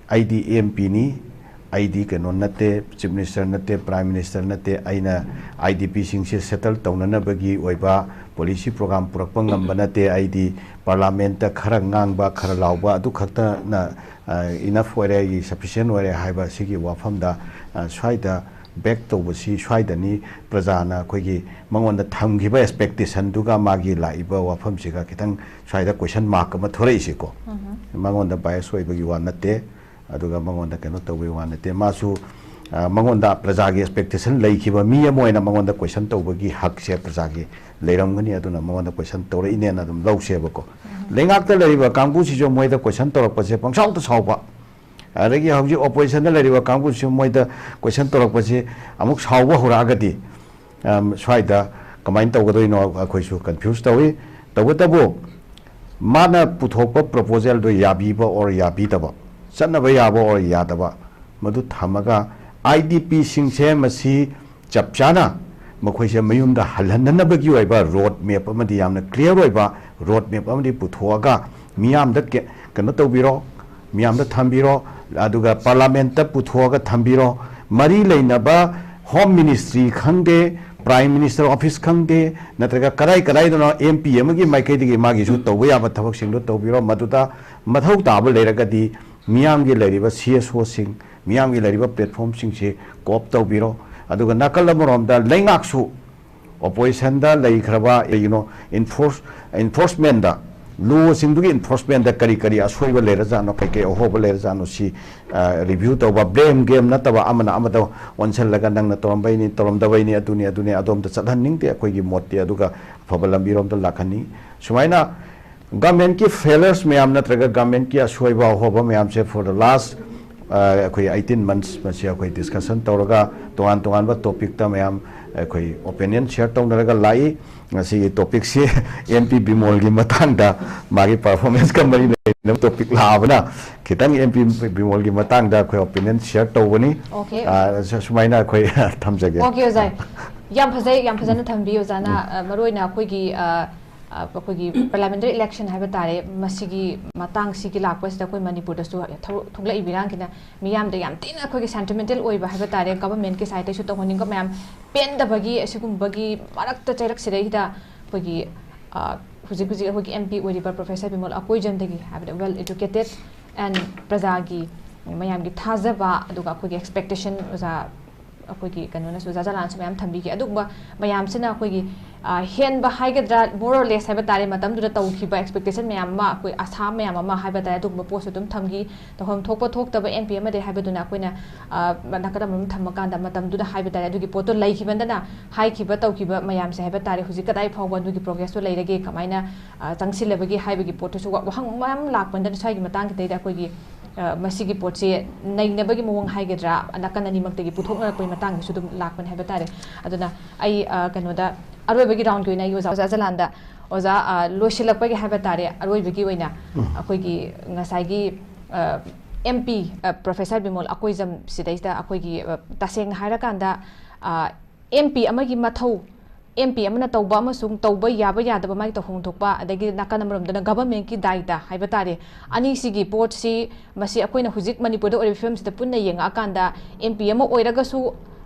ꯑꯩꯗꯤ M Pꯅꯤ, ꯑꯩꯗꯤ ꯀꯩꯅꯣ ꯅꯠꯇꯦ, Chief Minister ꯅꯠꯇꯦ, Prime Minister ꯅꯠꯇꯦ, ꯑꯩꯅ IDPꯁꯤꯡꯁꯦ settle ꯇꯧꯅꯅꯕꯒꯤ ꯑꯣꯏꯕ policy program ꯄꯨꯔꯛꯄ ꯉꯝꯕ ꯅꯠꯇꯦ, ꯑꯩꯗꯤ parliamentꯇ ꯈꯔ ꯉꯥꯡꯕ, ꯈꯔ ꯂꯥꯎꯕ ꯑꯗꯨ ꯈꯛꯇꯅ enough ꯑꯣꯏꯔꯦ, ꯑꯩꯒꯤ sufficient ꯑꯣꯏꯔꯦ ꯍꯥꯏꯕ ꯁꯤꯒꯤ ꯋꯥꯐꯝꯗ ꯁ꯭ꯋꯥꯏꯗ back ꯇꯧꯕꯁꯤ ꯁ꯭ꯋꯥꯏꯗꯅꯤ꯫ ꯄ꯭ꯔꯖꯥꯅ ꯑꯩꯈꯣꯏꯒꯤ ꯃꯉꯣꯟꯗ ꯊꯝꯈꯤꯕ expectationꯗꯨꯒ ꯃꯥꯒꯤ ꯂꯥꯛꯏꯕ ꯋꯥꯐꯝꯁꯤꯒ ꯈꯤꯇꯪ ꯁ꯭ꯋꯥꯏꯗ question mark ꯑꯃ ꯊꯣꯔꯛꯏꯁꯤꯀꯣ꯫ ꯃꯉꯣꯟꯗ bias ꯑꯣꯏꯕꯒꯤ ꯋꯥ ꯅꯠꯇꯦ, ꯑꯗꯨꯒ ꯃꯉꯣꯟꯗ ꯀꯩꯅꯣ ꯇꯧꯕꯒꯤ ꯋꯥ ꯅꯠꯇꯦ꯫ ꯃꯥꯁꯨ ꯃꯉꯣꯟꯗ ꯄ꯭ꯔꯖꯥꯒꯤ expectation ꯂꯩꯈꯤꯕ ꯃꯤ ꯑꯃ ꯑꯣꯏꯅ ꯃꯉꯣꯟꯗ question ꯇꯧꯕꯒꯤ ꯍꯛꯁꯦ ꯄ꯭ꯔꯖꯥꯒꯤ ꯂꯩꯔꯝꯒꯅꯤ, ꯑꯗꯨꯅ ꯃꯉꯣꯟꯗ question ꯇꯧꯔꯛꯏꯅꯦꯅ ꯑꯗꯨꯝ ꯂꯧꯁꯦꯕꯀꯣ꯫ ꯂꯩꯉꯥꯛꯇ ꯂꯩꯔꯤꯕ ꯀꯥꯡꯕꯨꯁꯤꯁꯨ ꯃꯣꯏꯗ question ꯇꯧꯔꯛꯄꯁꯦ ꯄꯪꯁꯥꯎꯗ ꯁꯥꯎꯕ, ꯑꯗꯒꯤ ꯍꯧꯖꯤꯛ oppositionꯗ ꯂꯩꯔꯤꯕ ꯀꯥꯡꯕꯨꯁꯤꯁꯨ ꯃꯣꯏꯗ question ꯇꯧꯔꯛꯄꯁꯤ ꯑꯃꯨꯛ ꯁꯥꯎꯕ ꯍꯧꯔꯛꯑꯒꯗꯤ ꯁ꯭ꯋꯥꯏꯗ ꯀꯃꯥꯏꯅ ꯇꯧꯒꯗꯣꯏꯅꯣ ꯑꯩꯈꯣꯏꯁꯨ confuse ꯇꯧꯏ꯫ ꯇꯧꯕꯇꯕꯨ ꯃꯥꯅ ꯄꯨꯊꯣꯛꯄ proposalꯗꯣ ꯌꯥꯕꯤꯕ or ꯌꯥꯕꯤꯗꯕ, ꯆꯠꯅꯕ ꯌꯥꯕ or ꯌꯥꯗꯕ, ꯃꯗꯨ ꯊꯝꯃꯒ IDPꯁꯤꯡꯁꯦ ꯃꯁꯤ ꯆꯞ ꯆꯥꯅ ꯃꯈꯣꯏꯁꯦ ꯃꯌꯨꯝꯗ ꯍꯜꯍꯟꯅꯅꯕꯒꯤ ꯑꯣꯏꯕ road map ꯑꯃꯗꯤ ꯌꯥꯝꯅ clear ꯑꯣꯏꯕ road map ꯑꯃꯗꯤ ꯄꯨꯊꯣꯛꯑꯒ ꯃꯤꯌꯥꯝꯗ ꯀꯩꯅꯣ ꯇꯧꯕꯤꯔꯣ, ꯃꯤꯌꯥꯝꯗ ꯊꯝꯕꯤꯔꯣ, ꯑꯗꯨꯒ parliamentꯇ ꯄꯨꯊꯣꯛꯑꯒ ꯊꯝꯕꯤꯔꯣ꯫ ꯃꯔꯤ ꯂꯩꯅꯕ Home Ministry ꯈꯪꯗꯦ, Prime Minister Office ꯈꯪꯗꯦ, ꯅꯠꯇ꯭ꯔꯒ ꯀꯗꯥꯏ ꯀꯗꯥꯏꯗꯅꯣ M P ꯑꯃꯒꯤ ꯃꯥꯏꯀꯩꯗꯒꯤ ꯃꯥꯒꯤꯁꯨ ꯇꯧꯕ ꯌꯥꯕ ꯊꯕꯛꯁꯤꯡꯗꯣ ꯇꯧꯕꯤꯔꯣ꯫ ꯃꯗꯨꯗ ꯃꯊꯧ ꯇꯥꯕ ꯂꯩꯔꯒꯗꯤ ꯃꯤꯌꯥꯝꯒꯤ ꯂꯩꯔꯤꯕ CSOꯁꯤꯡ, ꯃꯤꯌꯥꯝꯒꯤ ꯂꯩꯔꯤꯕ platformꯁꯤꯡꯁꯤ cope ꯇꯧꯕꯤꯔꯣ꯫ ꯑꯗꯨꯒ ꯅꯥꯀꯜ ꯑꯃꯔꯣꯝꯗ ꯂꯩꯉꯥꯛꯁꯨ oppositionꯗ ꯂꯩꯈ꯭ꯔꯕ, ꯀꯩꯒꯤꯅꯣ, enforce enforcementꯗ, lawꯁꯤꯡꯗꯨꯒꯤ enforcementꯗ ꯀꯔꯤ ꯀꯔꯤ ꯑꯁꯣꯏꯕ ꯂꯩꯔꯖꯥꯠꯅꯣ, ꯀꯩ ꯀꯩ ꯑꯍꯣꯕ ꯂꯩꯔꯖꯥꯠꯅꯣ, ꯁꯤ review ꯇꯧꯕ, blame game ꯅꯠꯇꯕ ꯑꯃꯅ ꯑꯃꯗ ꯑꯣꯟꯁꯤꯜꯂꯒ ꯅꯪꯅ ꯇꯧꯔꯝꯕꯩꯅꯤ, ꯇꯧꯔꯝꯗꯕꯩꯅꯤ, ꯑꯗꯨꯅꯤ ꯑꯗꯨꯅꯤ, ꯑꯗꯣꯝꯗ ꯆꯠꯍꯟꯅꯤꯡꯗꯦ ꯑꯩꯈꯣꯏꯒꯤ ꯃꯣꯠꯇꯤ, ꯑꯗꯨꯒ ꯑꯐꯕ ꯂꯝꯕꯤꯔꯣꯝꯗ ꯂꯥꯛꯍꯟꯅꯤꯡꯉꯤ꯫ ꯁꯨꯃꯥꯏꯅ governmentꯀꯤ failures ꯃꯌꯥꯝ ꯅꯠꯇ꯭ꯔꯒ governmentꯀꯤ ꯑꯁꯣꯏꯕ ꯑꯍꯣꯕ ꯃꯌꯥꯝꯁꯦ for the last ꯑꯩꯈꯣꯏ eighteen months ꯃꯁꯤ ꯑꯩꯈꯣꯏ discussion ꯇꯧꯔꯒ ꯇꯣꯉꯥꯟ ꯇꯣꯉꯥꯟꯕ topic ꯇ ꯃꯌꯥꯝ ꯑꯩꯈꯣꯏ opinion share ꯇꯧꯅꯔꯒ ꯂꯥꯛꯏ꯫ ꯉꯁꯤꯒꯤ topic ꯁꯤ M P ꯕꯤꯃꯣꯜꯒꯤ ꯃꯇꯥꯡꯗ, ꯃꯥꯒꯤ performance ꯀ ꯃꯔꯤ ꯂꯩꯅꯕ topic ꯂꯥꯛꯑꯕꯅ ꯈꯤꯇꯪ M P ꯕꯤꯃꯣꯜꯒꯤ ꯃꯇꯥꯡꯗ ꯑꯩꯈꯣꯏ opinion share ꯇꯧꯕꯅꯤ꯫ Okay. ꯑ, ꯁ-, ꯁꯨꯃꯥꯏꯅ ꯑꯩꯈꯣꯏ ꯊꯝꯖꯒꯦ꯫ Okay, ꯑꯣꯖꯥ꯫ ꯌꯥꯝ ꯐꯖꯩ, ꯌꯥꯝ ꯐꯖꯅ ꯊꯝꯕꯤ ꯑꯣꯖꯥꯅ꯫ ꯑ, ꯃꯔꯨꯑꯣꯏꯅ ꯑꯩꯈꯣꯏꯒꯤ, ꯑ, ꯑ, ꯑꯩꯈꯣꯏꯒꯤ parliamentary election ꯍꯥꯏꯕ ꯇꯥꯔꯦ, ꯃꯁꯤꯒꯤ ꯃꯇꯥꯡꯁꯤꯒꯤ ꯂꯥꯛꯄꯁꯤꯗ ꯑꯩꯈꯣꯏ ꯃꯅꯤꯄꯨꯔꯗꯁꯨ ꯊꯣꯛ-, ꯊꯣꯛꯂꯛꯏꯕ ꯏꯔꯥꯡꯁꯤꯅ ꯃꯤꯌꯥꯝꯗ ꯌꯥꯝ ꯊꯤꯅ ꯑꯩꯈꯣꯏꯒꯤ sentimental ꯑꯣꯏꯕ ꯍꯥꯏꯕ ꯇꯥꯔꯦ, government ꯀꯤ side ꯇꯩꯁꯨ ꯇꯧꯍꯟꯅꯤꯡꯕ ꯃꯌꯥꯝ ꯄꯦꯟꯗꯕꯒꯤ ꯑꯁꯤꯒꯨꯝꯕꯒꯤ ꯃꯔꯛꯇ ꯆꯩꯔꯛꯁꯤꯗꯩꯗ ꯑꯩꯈꯣꯏꯒꯤ, ꯑ, ꯍꯧꯖꯤꯛ ꯍꯧꯖꯤꯛ ꯑꯩꯈꯣꯏꯒꯤ M P ꯑꯣꯏꯔꯤꯕ Professor ꯕꯤꯃꯣꯜ ꯑꯀꯣꯏꯖꯝꯗꯒꯤ ꯍꯥꯏꯕꯗꯤ well educated and ꯄ꯭ꯔꯖꯥꯒꯤ ꯃꯌꯥꯝꯒꯤ ꯊꯥꯖꯕ, ꯑꯗꯨꯒ ꯑꯩꯈꯣꯏꯒꯤ expectation ꯑꯣꯖꯥ ꯑꯩꯈꯣꯏꯒꯤ ꯀꯩꯅꯣꯅꯁꯨ, ꯖꯥꯖꯂꯥꯟꯁꯨ ꯃꯌꯥꯝ ꯊꯝꯕꯤꯈꯤ꯫ ꯑꯗꯨꯒꯨꯝꯕ ꯃꯌꯥꯝꯁꯤꯅ ꯑꯩꯈꯣꯏꯒꯤ, ꯑ, ꯍꯦꯟꯕ ꯍꯥꯏꯒꯗ꯭ꯔꯥ, more or less ꯍꯥꯏꯕ ꯇꯥꯔꯦ, ꯃꯇꯝꯗꯨꯗ ꯇꯧꯈꯤꯕ expectation ꯃꯌꯥꯝ ꯑꯃ, ꯑꯩꯈꯣꯏ ꯑꯁꯥ ꯃꯌꯥꯝ ꯑꯃ ꯍꯥꯏꯕ ꯇꯥꯔꯦ, ꯑꯗꯨꯒꯨꯝꯕ ꯄꯣꯠꯁꯨ ꯑꯗꯨꯝ ꯊꯝꯈꯤ꯫ ꯇꯧꯐꯝ ꯊꯣꯛꯄ ꯊꯣꯛꯇꯕ M P ꯑꯃꯗꯤ ꯍꯥꯏꯕꯗꯨꯅ ꯑꯩꯈꯣꯏꯅ, ꯑ, ꯅꯥꯀꯟ ꯑꯃꯔꯣꯝ ꯊꯝꯃꯀꯥꯟꯗ ꯃꯇꯝꯗꯨꯗ ꯍꯥꯏꯕ ꯇꯥꯔꯦ, ꯑꯗꯨꯒꯤ ꯄꯣꯠꯇꯣ ꯂꯩꯈꯤꯕꯗꯅ ꯍꯥꯏꯈꯤꯕ ꯇꯧꯈꯤꯕ ꯃꯌꯥꯝꯁꯦ ꯍꯥꯏꯕ ꯇꯥꯔꯦ, ꯍꯧꯖꯤꯛ ꯀꯗꯥꯏ ꯐꯥꯎꯕ ꯑꯗꯨꯒꯤ progress ꯇꯣ ꯂꯩꯔꯒꯦ, ꯀꯃꯥꯏꯅ, ꯑ, ꯆꯪꯁꯤꯜꯂꯕꯒꯦ ꯍꯥꯏꯕꯒꯤ ꯄꯣꯠꯇꯨꯁꯨ ꯋꯥ-, ꯋꯥꯍꯪ ꯃꯌꯥꯝ ꯂꯥꯛꯄꯅꯤꯅ ꯁ꯭ꯋꯥꯏꯒꯤ ꯃꯇꯥꯡꯁꯤꯗꯩꯗ ꯑꯩꯈꯣꯏꯒꯤ ꯑ, ꯃꯁꯤꯒꯤ ꯄꯣꯠꯁꯤ ꯅꯩꯅꯕꯒꯤ ꯃꯑꯣꯡ ꯍꯥꯏꯒꯗ꯭ꯔꯥ, ꯅꯥꯀꯟ ꯑꯅꯤꯃꯛꯇꯒꯤ ꯄꯨꯊꯣꯛꯅꯔꯛꯄꯒꯤ ꯃꯇꯥꯡꯒꯤꯁꯨ ꯑꯗꯨꯝ ꯂꯥꯛꯄꯅꯤ ꯍꯥꯏꯕ ꯇꯥꯔꯦ꯫ ꯑꯗꯨꯅ ꯑꯩ, ꯑ, ꯀꯩꯅꯣꯗ ꯑꯔꯣꯏꯕꯒꯤ round ꯀꯤ ꯑꯣꯏꯅ ꯑꯩ ꯑꯣꯖꯥ, ꯑꯣꯖꯥ ꯖꯂꯥꯟꯗ, ꯑꯣꯖꯥ, ꯑ, ꯂꯣꯏꯁꯤꯜꯂꯛꯄꯒꯤ ꯍꯥꯏꯕ ꯇꯥꯔꯦ, ꯑꯔꯣꯏꯕꯒꯤ ꯑꯣꯏꯅ ꯑꯩꯈꯣꯏꯒꯤ ꯉꯁꯥꯏꯒꯤ, ꯑ, M P, ꯑ, Professor ꯕꯤꯃꯣꯜ ꯑꯀꯣꯏꯖꯝ ꯁꯤꯗꯩꯁꯤꯗ ꯑꯩꯈꯣꯏꯒꯤ, ꯑ, ꯇꯁꯦꯡꯅ ꯍꯥꯏꯔꯀꯥꯟꯗ, ꯑ, M P ꯑꯃꯒꯤ ꯃꯊꯧ, M P ꯑꯃꯅ ꯇꯧꯕ ꯑꯃꯁꯨꯡ ꯇꯧꯕ ꯌꯥꯕ ꯌꯥꯗꯕ, ꯃꯥꯒꯤ ꯇꯧꯐꯝ ꯊꯣꯛꯄ, ꯑꯗꯒꯤ ꯅꯥꯀꯟ ꯑꯃꯔꯣꯝꯗꯅ government ꯀꯤ ꯗꯥꯏꯇ ꯍꯥꯏꯕ ꯇꯥꯔꯦ, ꯑꯅꯤꯁꯤꯒꯤ ꯄꯣꯠꯁꯤ, ꯃꯁꯤ ꯑꯩꯈꯣꯏꯅ ꯍꯧꯖꯤꯛ ꯃꯅꯤꯄꯨꯔꯗ ꯑꯣꯏꯔꯤꯕ ꯐꯤꯕꯝꯁꯤꯗ ꯄꯨꯟꯅ ꯌꯦꯡꯉꯛꯑꯀꯥꯟꯗ, M P ꯑꯃ ꯑꯣꯏꯔꯒꯁꯨ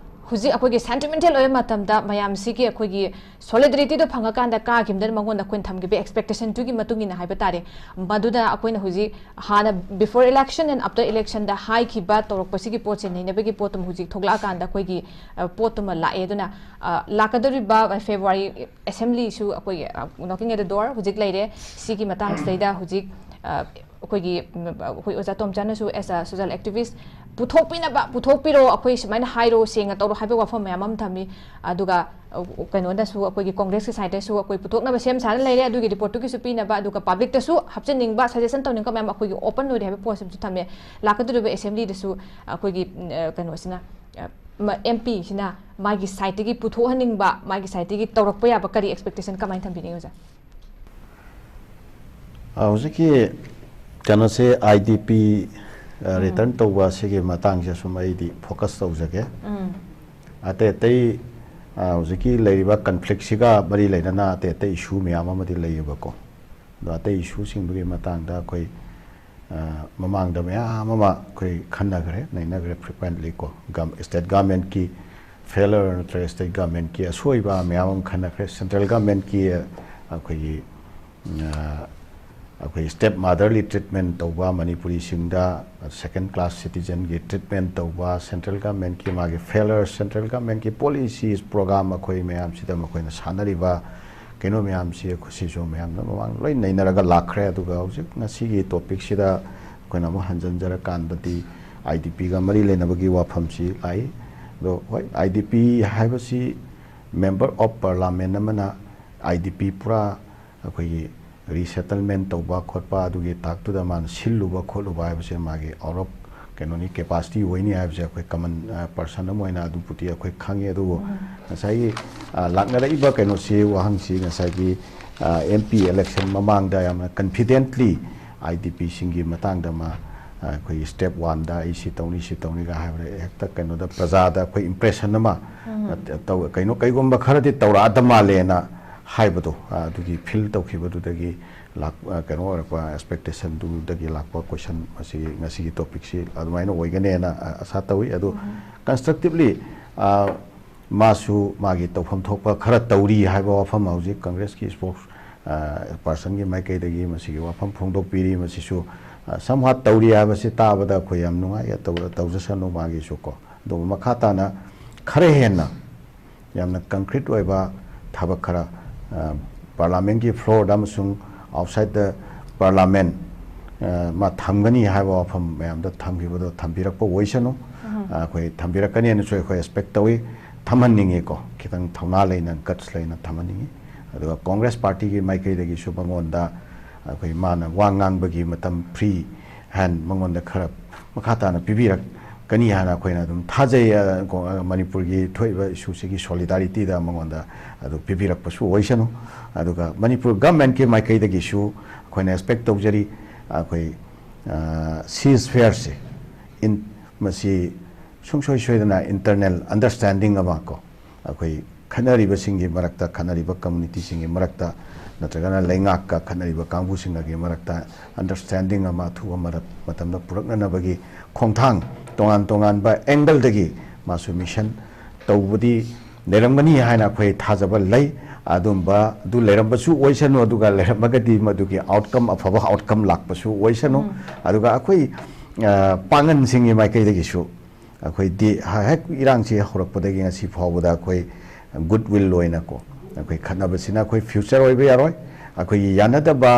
ꯍꯧꯖꯤꯛ ꯑꯩꯈꯣꯏꯒꯤ sentimental ꯑꯣꯏꯕ ꯃꯇꯝꯗ ꯃꯌꯥꯝꯁꯤꯒꯤ ꯑꯩꯈꯣꯏꯒꯤ solidarity ꯗꯣ ꯐꯪꯉꯀꯥꯟꯗ ꯀꯥꯈꯤꯕꯗꯅ ꯃꯉꯣꯟꯗ ꯑꯩꯈꯣꯏꯅ ꯊꯝꯈꯤꯕ expectation ꯗꯨꯒꯤ ꯃꯇꯨꯡ ꯏꯟꯅ ꯍꯥꯏꯕ ꯇꯥꯔꯦ꯫ ꯃꯗꯨꯗ ꯑꯩꯈꯣꯏꯅ ꯍꯧꯖꯤꯛ ꯍꯥꯟꯅ before election and after election ꯗ ꯍꯥꯏꯈꯤꯕ ꯇꯧꯔꯛꯄꯁꯤꯒꯤ ꯄꯣꯠꯁꯦ ꯅꯩꯅꯕꯒꯤ ꯄꯣꯠꯇꯨꯃ ꯍꯧꯖꯤꯛ ꯊꯣꯛꯂꯛꯑꯀꯥꯟꯗ ꯑꯩꯈꯣꯏꯒꯤ, ꯑ, ꯄꯣꯠꯇꯨꯃ ꯂꯥꯛꯑꯦ꯫ ꯑꯗꯨꯅ, ꯑ, ꯂꯥꯛꯀꯗꯧꯔꯤꯕ February assembly ꯁꯨ ꯑꯩꯈꯣꯏꯒꯤ, ꯑ, knocking at the door ꯍꯧꯖꯤꯛ ꯂꯩꯔꯦ꯫ ꯁꯤꯒꯤ ꯃꯇꯥꯡꯁꯤꯗꯩꯗ ꯍꯧꯖꯤꯛ, ꯑ, ꯑꯩꯈꯣꯏꯒꯤ, ꯎꯝ, ꯑꯩꯈꯣꯏ ꯑꯣꯖꯥ ꯇꯣꯝꯆꯥꯅꯁꯨ as a social activist ꯄꯨꯊꯣꯛꯄꯤꯅꯕ, ꯄꯨꯊꯣꯛꯄꯤꯔꯣ, ꯑꯩꯈꯣꯏ ꯁꯨꯃꯥꯏꯅ ꯍꯥꯏꯔꯣ, ꯁꯦꯡꯅ ꯇꯧꯔꯣ ꯍꯥꯏꯕ ꯋꯥꯐꯝ ꯃꯌꯥꯝ ꯑꯃ ꯊꯝꯃꯤ꯫ ꯑꯗꯨꯒ, ꯑ, ꯀꯩꯅꯣꯗꯁꯨ, ꯑꯩꯈꯣꯏꯒꯤ ꯀꯣꯡꯒ꯭ꯔꯦꯁꯀꯤ ꯁꯥꯏꯠꯇꯁꯨ ꯑꯩꯈꯣꯏ ꯄꯨꯊꯣꯛꯅꯕ ꯁꯦꯝ ꯁꯥꯔ ꯂꯩꯔꯦ꯫ ꯑꯗꯨꯒꯤ ꯔꯤꯄꯣꯔꯠꯇꯨꯒꯤꯁꯨ ꯄꯤꯅꯕ, ꯑꯗꯨꯒ ꯄꯕ꯭ꯂꯤꯛꯇꯁꯨ ꯍꯥꯞꯆꯤꯟꯅꯤꯡꯕ, ꯁꯖꯦꯁꯟ ꯇꯧꯅꯤꯡꯕ ꯃꯌꯥꯝ ꯑꯩꯈꯣꯏꯒꯤ ꯑꯣꯄꯟ ꯑꯣꯏꯔꯦ ꯍꯥꯏꯕ ꯄꯣꯠꯁꯤꯃꯁꯨ ꯊꯝꯃꯦ꯫ ꯂꯥꯛꯀꯗꯧꯔꯤꯕ ꯑꯦꯁꯦꯝꯕ꯭ꯂꯤꯗꯁꯨ ꯑꯩꯈꯣꯏꯒꯤ, ꯎꯝ, ꯑ, ꯀꯩꯅꯣꯁꯤꯅ, ꯑ, ꯃ-, ꯑꯦꯝ ꯄꯤꯁꯤꯅ ꯃꯥꯒꯤ ꯁꯥꯏꯠꯇꯒꯤ ꯄꯨꯊꯣꯛꯍꯟꯅꯤꯡꯕ, ꯃꯥꯒꯤ ꯁꯥꯏꯠꯇꯒꯤ ꯇꯧꯔꯛꯄ ꯌꯥꯕ ꯀꯔꯤ ꯑꯦꯛꯁꯄꯦꯛꯇꯦꯁꯟ ꯀꯃꯥꯏꯅ ꯊꯝꯕꯤꯅꯤꯡꯉꯤ, ꯑꯣꯖꯥ? ꯑ, ꯍꯧꯖꯤꯛꯀꯤ ꯀꯩꯅꯣꯁꯦ, ꯑꯥꯏ ꯗꯤ ꯄꯤ, ꯑ, ꯎꯝ꯫ ꯔꯤꯇꯔꯟ ꯇꯧꯕ ꯑꯁꯤꯒꯤ ꯃꯇꯥꯡꯁꯦ ꯁꯨꯝ ꯑꯩꯗꯤ ꯐꯣꯀꯁ ꯇꯧꯖꯒꯦ꯫ ꯎꯝ꯫ ꯑꯇꯩ ꯑꯇꯩ, ꯑ, ꯍꯧꯖꯤꯛꯀꯤ ꯂꯩꯔꯤꯕ ꯀꯟꯐ꯭ꯂꯤꯛꯁꯤꯒ ꯃꯔꯤ ꯂꯩꯅꯅ ꯑꯇꯩ ꯑꯇꯩ ꯏꯁꯨ ꯃꯌꯥꯝ ꯑꯃꯗꯤ ꯂꯩꯌꯦꯕꯀꯣ꯫ ꯑꯗꯣ ꯑꯇꯩ ꯏꯁꯨꯁꯤꯡꯗꯨꯒꯤ ꯃꯇꯥꯡꯗ ꯑꯩꯈꯣꯏ, ꯑ, ꯃꯃꯥꯡꯗ ꯃꯌꯥꯝ ꯑꯃ ꯑꯩꯈꯣꯏ ꯈꯟꯅꯈ꯭ꯔꯦ, ꯅꯩꯅꯈ꯭ꯔꯦ ꯐ꯭ꯔꯤꯀ꯭ꯋꯦꯟꯠꯂꯤ ꯀꯣ꯫ ꯒꯝ-, ꯁ꯭ꯇꯦꯠ ꯒꯃꯦꯟꯠꯀꯤ ꯐꯦꯂꯔ ꯅꯠꯇ꯭ꯔꯒ ꯁ꯭ꯇꯦꯠ ꯒꯃꯦꯟꯠꯀꯤ ꯑꯁꯣꯏꯕ ꯃꯌꯥꯝ ꯑꯃ ꯈꯟꯅꯈ꯭ꯔꯦ꯫ ꯁꯦꯟꯇ꯭ꯔꯦꯜ ꯒꯃꯦꯟꯠꯀꯤ, ꯑ, ꯑꯩꯈꯣꯏꯒꯤ, ꯑ, ꯑꯩꯈꯣꯏ ꯁ꯭ꯇꯦꯞ ꯃꯥꯗꯔꯂꯤ ꯇ꯭ꯔꯤꯠꯃꯦꯟꯠ ꯇꯧꯕ ꯃꯅꯤꯄꯨꯔꯤꯁꯤꯡꯗ, ꯁꯦꯀꯦꯟ ꯀ꯭ꯂꯥꯁ ꯁꯤꯇꯤꯖꯟꯒꯤ ꯇ꯭ꯔꯤꯠꯃꯦꯟꯠ ꯇꯧꯕ, ꯁꯦꯟꯇ꯭ꯔꯦꯜ ꯒꯃꯦꯟꯠꯀꯤ ꯃꯥꯒꯤ ꯐꯦꯂꯔ, ꯁꯦꯟꯇ꯭ꯔꯦꯜ ꯒꯃꯦꯟꯠꯀꯤ ꯄꯣꯂꯤꯁꯤꯁ ꯄ꯭ꯔꯣꯒ꯭ꯔꯥꯝ ꯑꯩꯈꯣꯏ ꯃꯌꯥꯝꯁꯤꯗ ꯃꯈꯣꯏꯅ ꯁꯥꯟꯅꯔꯤꯕ ꯀꯩꯅꯣ ꯃꯌꯥꯝꯁꯤ ꯑꯩꯈꯣꯏ ꯁꯤꯁꯨ ꯃꯌꯥꯝꯅ ꯃꯃꯥꯡ ꯂꯣꯏ ꯅꯩꯅꯔꯒ ꯂꯥꯛꯈ꯭ꯔꯦ꯫ ꯑꯗꯨꯒ ꯍꯧꯖꯤꯛ ꯉꯁꯤꯒꯤ ꯇꯣꯄꯤꯛꯁꯤꯗ ꯑꯩꯈꯣꯏꯅ ꯑꯃꯨꯛ ꯍꯟꯖꯤꯟꯖꯔꯀꯥꯟꯗꯗꯤ ꯑꯥꯏ ꯗꯤ ꯄꯤꯒ ꯃꯔꯤ ꯂꯩꯅꯕꯒꯤ ꯋꯥꯐꯝꯁꯤ ꯂꯥꯛꯏ꯫ ꯑꯗꯣ ꯍꯣꯏ, ꯑꯥꯏ ꯗꯤ ꯄꯤ ꯍꯥꯏꯕꯁꯤ ꯃꯦꯝꯕꯔ ꯑꯣꯐ ꯄꯥꯔꯂꯥꯃꯦꯟ ꯑꯃꯅ ꯑꯥꯏ ꯗꯤ ꯄꯤ ꯄꯨꯔꯥ ꯑꯩꯈꯣꯏꯒꯤ ꯔꯤꯁꯦꯇꯜꯃꯦꯟ ꯇꯧꯕ ꯈꯣꯠꯄ ꯑꯗꯨꯒꯤ ꯊꯥꯛꯇꯨꯗ ꯃꯥꯅ ꯁꯤꯜꯂꯨꯕ ꯈꯣꯠꯂꯨꯕ ꯍꯥꯏꯕꯁꯦ ꯃꯥꯒꯤ ꯑꯥꯎꯠ ꯑꯣꯐ ꯀꯩꯅꯣꯅꯤ, ꯀꯦꯄꯥꯁꯤꯇꯤ ꯑꯣꯏꯅꯤ ꯍꯥꯏꯕꯁꯦ ꯑꯩꯈꯣꯏ ꯀꯃꯟ, ꯑ, ꯄꯔꯁꯟ ꯑꯃ ꯑꯣꯏꯅ ꯑꯗꯨꯕꯨꯗꯤ ꯑꯩꯈꯣꯏ ꯈꯪꯉꯤ꯫ ꯑꯗꯨꯕꯨ ꯎꯝ꯫ ꯉꯁꯥꯏꯒꯤ, ꯑ, ꯂꯥꯛꯅꯔꯛꯏꯕ ꯀꯩꯅꯣꯁꯤ, ꯋꯥꯍꯪꯁꯤ ꯉꯁꯥꯏꯒꯤ, ꯑ, ꯑꯦꯝ ꯄꯤ ꯏꯂꯦꯛꯁꯟ ꯃꯃꯥꯡꯗ ꯌꯥꯝꯅ ꯀꯟꯐꯤꯗꯦꯟꯠꯂꯤ ꯑꯥꯏ ꯗꯤ ꯄꯤꯁꯤꯡꯒꯤ ꯃꯇꯥꯡꯗ ꯃꯥ, ꯑ, ꯑꯩꯈꯣꯏꯒꯤ ꯁ꯭ꯇꯦꯞ ꯋꯥꯟꯗ ꯑꯩ ꯁꯤ ꯇꯧꯅꯤ, ꯁꯤ ꯇꯧꯅꯤꯒ ꯍꯥꯏꯕꯗ ꯍꯦꯛꯇ ꯀꯩꯅꯣꯗ ꯄ꯭ꯔꯖꯥꯗ ꯑꯩꯈꯣꯏ ꯏꯝꯄ꯭ꯔꯦꯁꯟ ꯑꯃ, ꯎꯝ꯫ ꯑ, ꯇꯧ-, ꯀꯩꯅꯣ, ꯀꯩꯒꯨꯝꯕ ꯈꯔꯗꯤ ꯇꯧꯔꯛꯑꯗ ꯃꯥꯜꯂꯦꯅ ꯍꯥꯏꯕꯗꯣ, ꯑ, ꯑꯗꯨꯒꯤ ꯐꯤꯜ ꯇꯧꯈꯤꯕꯗꯨꯗꯒꯤ ꯂꯥꯛ-, ꯑ, ꯀꯩꯅꯣ ꯑꯣꯏꯔꯛꯄ, ꯑꯦꯛꯁꯄꯦꯛꯇꯦꯁꯟꯗꯨꯗꯒꯤ ꯂꯥꯛꯄ ꯀꯣꯏꯁꯟ ꯑꯁꯤ ꯉꯁꯤꯒꯤ ꯇꯣꯄꯤꯛꯁꯤ ꯑꯗꯨꯃꯥꯏꯅ ꯑꯣꯏꯒꯅꯦꯅ, ꯑ, ꯑꯁꯥ ꯇꯧꯏ꯫ ꯑꯗꯨ ꯎꯝ꯫ ꯀꯟꯁꯇ꯭ꯔꯛꯇꯤꯞꯂꯤ, ꯑ, ꯃꯥꯁꯨ ꯃꯥꯒꯤ ꯇꯧꯐꯝ ꯊꯣꯛꯄ ꯈꯔ ꯇꯧꯔꯤ ꯍꯥꯏꯕ ꯋꯥꯐꯝ ꯍꯧꯖꯤꯛ ꯀꯪꯒ꯭ꯔꯦꯁꯀꯤ ꯁ꯭ꯄꯣꯛꯁ, ꯑ, ꯄꯥꯔꯁꯟꯒꯤ ꯃꯥꯏꯀꯩꯗꯒꯤ ꯃꯁꯤꯒꯤ ꯋꯥꯐꯝ ꯐꯣꯡꯗꯣꯛꯄꯤꯔꯤ꯫ ꯃꯁꯤꯁꯨ, ꯑ, ꯁꯝꯍꯥꯠ ꯇꯧꯔꯤ ꯍꯥꯏꯕꯁꯤ ꯇꯥꯕꯗ ꯑꯩꯈꯣꯏ ꯌꯥꯝ ꯅꯨꯡꯉꯥꯏ, ꯇꯧ-, ꯇꯧꯖꯁꯅꯨ ꯃꯥꯒꯤꯁꯨ ꯀꯣ꯫ ꯑꯗꯨꯕꯨ ꯃꯈꯥ ꯇꯥꯅ ꯈꯔ ꯍꯦꯟꯅ ꯌꯥꯝꯅ ꯀꯪꯀ꯭ꯔꯤꯠ ꯑꯣꯏꯕ ꯊꯕꯛ ꯈꯔ, ꯑ, ꯄꯥꯔꯂꯥꯃꯦꯟꯒꯤ ꯐ꯭ꯂꯣꯔꯗ ꯑꯃꯁꯨꯡ ꯑꯥꯎꯠꯁꯥꯏꯗ ꯗ ꯄꯥꯔꯂꯥꯃꯦꯟ ꯑ, ꯃꯥ ꯊꯝꯒꯅꯤ ꯍꯥꯏꯕ ꯋꯥꯐꯝ ꯃꯌꯥꯝꯗꯣ ꯊꯝꯈꯤꯕꯗꯣ ꯊꯝꯕꯤꯔꯛꯄ ꯑꯣꯏꯁꯅꯨ꯫ ꯑ, ꯑꯩꯈꯣꯏ ꯊꯝꯕꯤꯔꯛꯀꯅꯤꯅꯁꯨ ꯑꯩꯈꯣꯏ ꯑꯦꯛꯁꯄꯦꯛ ꯇꯧꯏ꯫ ꯊꯝꯍꯟꯅꯤꯡꯉꯤꯀꯣ, ꯈꯤꯇꯪ ꯊꯧꯅꯥ ꯂꯩꯅ, ꯒꯠꯁ ꯂꯩꯅ ꯊꯝꯍꯟꯅꯤꯡꯉꯤ꯫ ꯑꯗꯨꯒ ꯀꯣꯡꯒ꯭ꯔꯦꯁ ꯄꯥꯔꯇꯤꯒꯤ ꯃꯥꯏꯀꯩꯗꯒꯤꯁꯨ ꯃꯉꯣꯟꯗ ꯑꯩꯈꯣꯏ ꯃꯥꯅ ꯋꯥ ꯉꯥꯡꯕꯒꯤ ꯃꯇꯝ, ꯐ꯭ꯔꯤ ꯍꯦꯟ ꯃꯉꯣꯟꯗ ꯈꯔ ꯃꯈꯥ ꯇꯥꯅ ꯄꯤꯕꯤꯔꯛꯀꯅꯤ ꯍꯥꯏꯅ ꯑꯩꯈꯣꯏꯅ ꯑꯗꯨꯝ ꯊꯥꯖꯩ꯫ ꯑ, ꯀꯣ-, ꯑ, ꯃꯅꯤꯄꯨꯔꯒꯤ ꯊꯣꯛꯏꯕ ꯏꯁꯨꯁꯤꯒꯤ ꯁꯣꯂꯤꯗꯥꯔꯤꯇꯤꯗ ꯃꯉꯣꯟꯗ ꯑꯗꯨ ꯄꯤꯕꯤꯔꯛꯄꯁꯨ ꯑꯣꯏꯁꯅꯨ꯫ ꯑꯗꯨꯒ ꯃꯅꯤꯄꯨꯔ ꯒꯚꯔꯟꯃꯦꯟꯠꯀꯤ ꯃꯥꯏꯀꯩꯗꯒꯤꯁꯨ ꯑꯩꯈꯣꯏꯅ ꯑꯦꯛꯁꯄꯦꯛ ꯇꯧꯖꯔꯤ, ꯑꯩꯈꯣꯏ, ꯑ, ꯁꯤꯖ ꯐꯦꯌꯔꯁꯦ, ꯏꯟ-, ꯃꯁꯤ ꯁꯨꯡꯁꯣꯏ ꯁꯣꯏꯗꯅ ꯏꯟꯇꯔꯅꯦꯜ ꯑꯟꯗꯔꯁ꯭ꯇꯦꯟꯗꯤꯡ ꯑꯃ ꯀꯣ, ꯑꯩꯈꯣꯏ ꯈꯠꯅꯔꯤꯕꯁꯤꯡꯒꯤ ꯃꯔꯛꯇ, ꯈꯠꯅꯔꯤꯕ ꯀꯝꯃꯨꯅꯤꯇꯤꯁꯤꯡꯒꯤ ꯃꯔꯛꯇ, ꯅꯠꯇ꯭ꯔꯒꯅ ꯂꯩꯉꯥꯛꯀ ꯈꯠꯅꯔꯤꯕ ꯀꯥꯡꯕꯨꯁꯤꯡꯒꯒꯤ ꯃꯔꯛꯇ ꯑꯟꯗꯔꯁ꯭ꯇꯦꯟꯗꯤꯡ ꯑꯃ ꯑꯊꯨꯕ ꯃꯔꯛ-, ꯃꯇꯝꯗ ꯄꯨꯔꯛꯅꯅꯕꯒꯤ ꯈꯣꯡꯊꯥꯡ ꯇꯣꯉꯥꯟ ꯇꯣꯉꯥꯟꯕ ꯑꯦꯡꯒꯜꯗꯒꯤ ꯃꯥꯁꯨ ꯃꯤꯁꯟ ꯇꯧꯕꯗꯤ ꯂꯩꯔꯝꯒꯅꯤ ꯍꯥꯏꯅ ꯑꯩꯈꯣꯏ ꯊꯥꯖꯕ ꯂꯩ꯫ ꯑꯗꯨꯝꯕ ꯑꯗꯨ ꯂꯩꯔꯝꯕꯁꯨ ꯑꯣꯏꯁꯅꯨ, ꯑꯗꯨꯒ ꯂꯩꯔꯝꯃꯒꯗꯤ ꯃꯗꯨꯒꯤ ꯑꯥꯎꯠꯀꯝ, ꯑꯐꯕ ꯑꯥꯎꯠꯀꯝ ꯂꯥꯛꯄꯁꯨ ꯑꯣꯏꯁꯅꯨ꯫ ꯑꯗꯨꯒ ꯑꯩꯈꯣꯏ, ꯑ, ꯄꯥꯡꯒꯟꯁꯤꯡꯒꯤ ꯃꯥꯏꯀꯩꯗꯒꯤꯁꯨ ꯑꯩꯈꯣꯏꯗꯤ ꯍ-, ꯍꯦꯛ ꯏꯔꯥꯡꯁꯤ ꯍꯧꯔꯛꯄꯗꯒꯤ ꯉꯁꯤ ꯐꯥꯎꯕꯗ ꯑꯩꯈꯣꯏ ꯒꯨꯗ ꯋꯤꯜ ꯑꯣꯏꯅꯀꯣ, ꯑꯩꯈꯣꯏ ꯈꯠꯅꯕꯁꯤꯅ ꯑꯩꯈꯣꯏ ꯐ꯭ꯌꯨꯆꯔ ꯑꯣꯏꯕ ꯌꯥꯔꯣꯏ꯫ ꯑꯩꯈꯣꯏꯒꯤ ꯌꯥꯅꯗꯕ,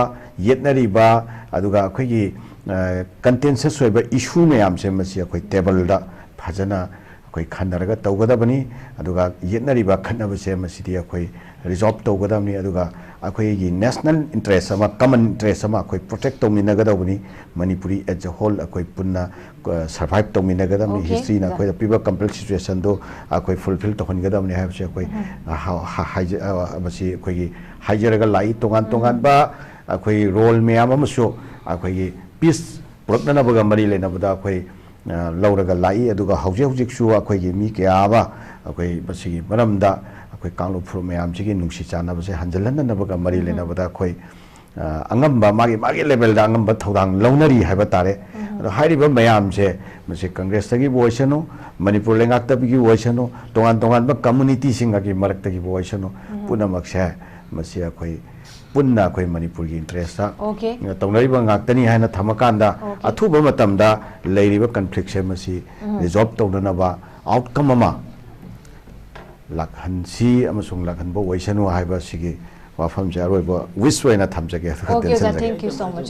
ꯌꯦꯠꯅꯔꯤꯕ, ꯑꯗꯨꯒ ꯑꯩꯈꯣꯏꯒꯤ, ꯑ, ꯀꯟꯇꯦꯟꯁꯁ ꯑꯣꯏꯕ ꯏꯁꯨ ꯃꯌꯥꯝꯁꯦ ꯃꯁꯤ ꯑꯩꯈꯣꯏ ꯇꯦꯕꯜꯗ ꯐꯖꯅ ꯑꯩꯈꯣꯏ ꯈꯟꯅꯔꯒ ꯇꯧꯒꯗꯕꯅꯤ꯫ ꯑꯗꯨꯒ ꯌꯦꯠꯅꯔꯤꯕ ꯈꯠꯅꯕꯁꯦ ꯃꯁꯤꯗꯤ ꯑꯩꯈꯣꯏ ꯔꯤꯖꯣꯜꯕ ꯇꯧꯒꯗꯕꯅꯤ꯫ ꯑꯗꯨꯒ ꯑꯩꯈꯣꯏꯒꯤ ꯅꯦꯁꯅꯦꯜ ꯏꯟꯇꯔꯦꯁ ꯑꯃ, ꯀꯃꯟ ꯏꯟꯇꯔꯦꯁ ꯑꯃ ꯑꯩꯈꯣꯏ ꯄ꯭ꯔꯣꯇꯦꯛ ꯇꯧꯃꯤꯟꯅꯒꯗꯧꯕꯅꯤ꯫ ꯃꯅꯤꯄꯨꯔꯤ as a whole ꯑꯩꯈꯣꯏ ꯄꯨꯟꯅ, ꯑ, ꯁꯔꯚꯥꯏꯚ ꯇꯧꯃꯤꯟꯅꯒꯗꯕꯅꯤ꯫ Okay, ꯍꯤꯁꯇ꯭ꯔꯤꯅ yeah. ꯑꯩꯈꯣꯏꯗ ꯄꯤꯕ ꯀꯝꯄꯜ ꯁꯤꯆꯨꯋꯦꯁꯟꯗꯣ ꯑꯩꯈꯣꯏ ꯐꯨꯜꯐꯤꯜ ꯇꯧꯍꯟꯒꯗꯕꯅꯤ ꯍꯥꯏꯕꯁꯦ ꯑꯩꯈꯣꯏ, ꯑ, ꯍ-, ꯍ-, ꯍꯥꯏꯖ-, ꯑ, ꯃꯁꯤ ꯑꯩꯈꯣꯏꯒꯤ ꯍꯥꯏꯖꯔꯒ ꯂꯥꯛꯏ꯫ ꯇꯣꯉꯥꯟ ꯇꯣꯉꯥꯟꯕ ꯑꯩꯈꯣꯏ ꯔꯣꯜ ꯃꯌꯥꯝ ꯑꯃꯁꯨ ꯑꯩꯈꯣꯏꯒꯤ ꯄꯤꯁ ꯄꯨꯔꯛꯅꯅꯕꯒ ꯃꯔꯤ ꯂꯩꯅꯕꯗ ꯑꯩꯈꯣꯏ, ꯑ, ꯂꯧꯔꯒ ꯂꯥꯛꯏ꯫ ꯑꯗꯨꯒ ꯍꯧꯖꯤꯛ ꯍꯧꯖꯤꯛꯁꯨ ꯑꯩꯈꯣꯏꯒꯤ ꯃꯤ ꯀꯌꯥ ꯑꯃ ꯑꯩꯈꯣꯏ ꯃꯁꯤꯒꯤ ꯃꯔꯝꯗ ꯑꯩꯈꯣꯏ ꯀꯥꯡꯂꯨꯞ ꯐꯨꯔꯨꯞ ꯃꯌꯥꯝꯁꯤꯒꯤ ꯅꯨꯡꯁꯤ ꯆꯥꯟꯅꯕꯁꯦ ꯍꯟꯖꯤꯜꯍꯟꯅꯅꯕꯒ ꯃꯔꯤ ꯂꯩꯅꯕꯗ ꯑꯩꯈꯣꯏ, ꯑ, ꯑꯉꯝꯕ, ꯃꯥꯒꯤ, ꯃꯥꯒꯤ ꯂꯦꯕꯦꯜꯗ ꯑꯉꯝꯕ ꯊꯧꯗꯥꯡ ꯂꯧꯅꯔꯤ ꯍꯥꯏꯕ ꯇꯥꯔꯦ꯫ ꯑꯗꯣ ꯍꯥꯏꯔꯤꯕ ꯃꯌꯥꯝꯁꯦ, ꯃꯁꯤ ꯀꯪꯒ꯭ꯔꯦꯁꯇꯒꯤꯕꯨ ꯑꯣꯏꯁꯅꯨ, ꯃꯅꯤꯄꯨꯔ ꯂꯩꯉꯥꯛꯇꯒꯤꯕꯨ ꯑꯣꯏꯁꯅꯨ, ꯇꯣꯉꯥꯟ ꯇꯣꯉꯥꯟꯕ ꯀꯝꯃꯨꯅꯤꯇꯤꯁꯤꯡꯒꯤ ꯃꯔꯛꯇꯒꯤꯕꯨ ꯑꯣꯏꯁꯅꯨ, ꯄꯨꯝꯅꯃꯛꯁꯦ ꯃꯁꯤ ꯑꯩꯈꯣꯏ ꯄꯨꯟꯅ ꯑꯩꯈꯣꯏ ꯃꯅꯤꯄꯨꯔꯒꯤ ꯏꯟꯇꯔꯦꯁꯇ Okay. ꯇꯧꯅꯔꯤꯕ ꯉꯥꯛꯇꯅꯤ ꯍꯥꯏꯅ ꯊꯝꯃꯀꯥꯟꯗ, Okay. ꯑꯊꯨꯕ ꯃꯇꯝꯗ ꯂꯩꯔꯤꯕ ꯀꯟꯐ꯭ꯂꯤꯛꯁꯦ ꯃꯁꯤ ꯔꯤꯖꯣꯜꯕ ꯇꯧꯅꯅꯕ ꯑꯥꯎꯠꯀꯝ ꯑꯃ ꯂꯥꯛꯍꯟꯁꯤ ꯑꯃꯁꯨꯡ ꯂꯥꯛꯍꯟꯕ ꯑꯣꯏꯁꯅꯨ ꯍꯥꯏꯕ ꯁꯤꯒꯤ ꯋꯥꯐꯝꯁꯦ ꯑꯔꯣꯏꯕ ꯋꯤꯁ ꯑꯣꯏꯅ ꯊꯝꯖꯒꯦ꯫ ꯑꯗꯨꯒ Okay, ꯑꯣꯖꯥ, ꯇꯦꯟꯁꯟꯖꯒꯦ꯫ Thank you so much.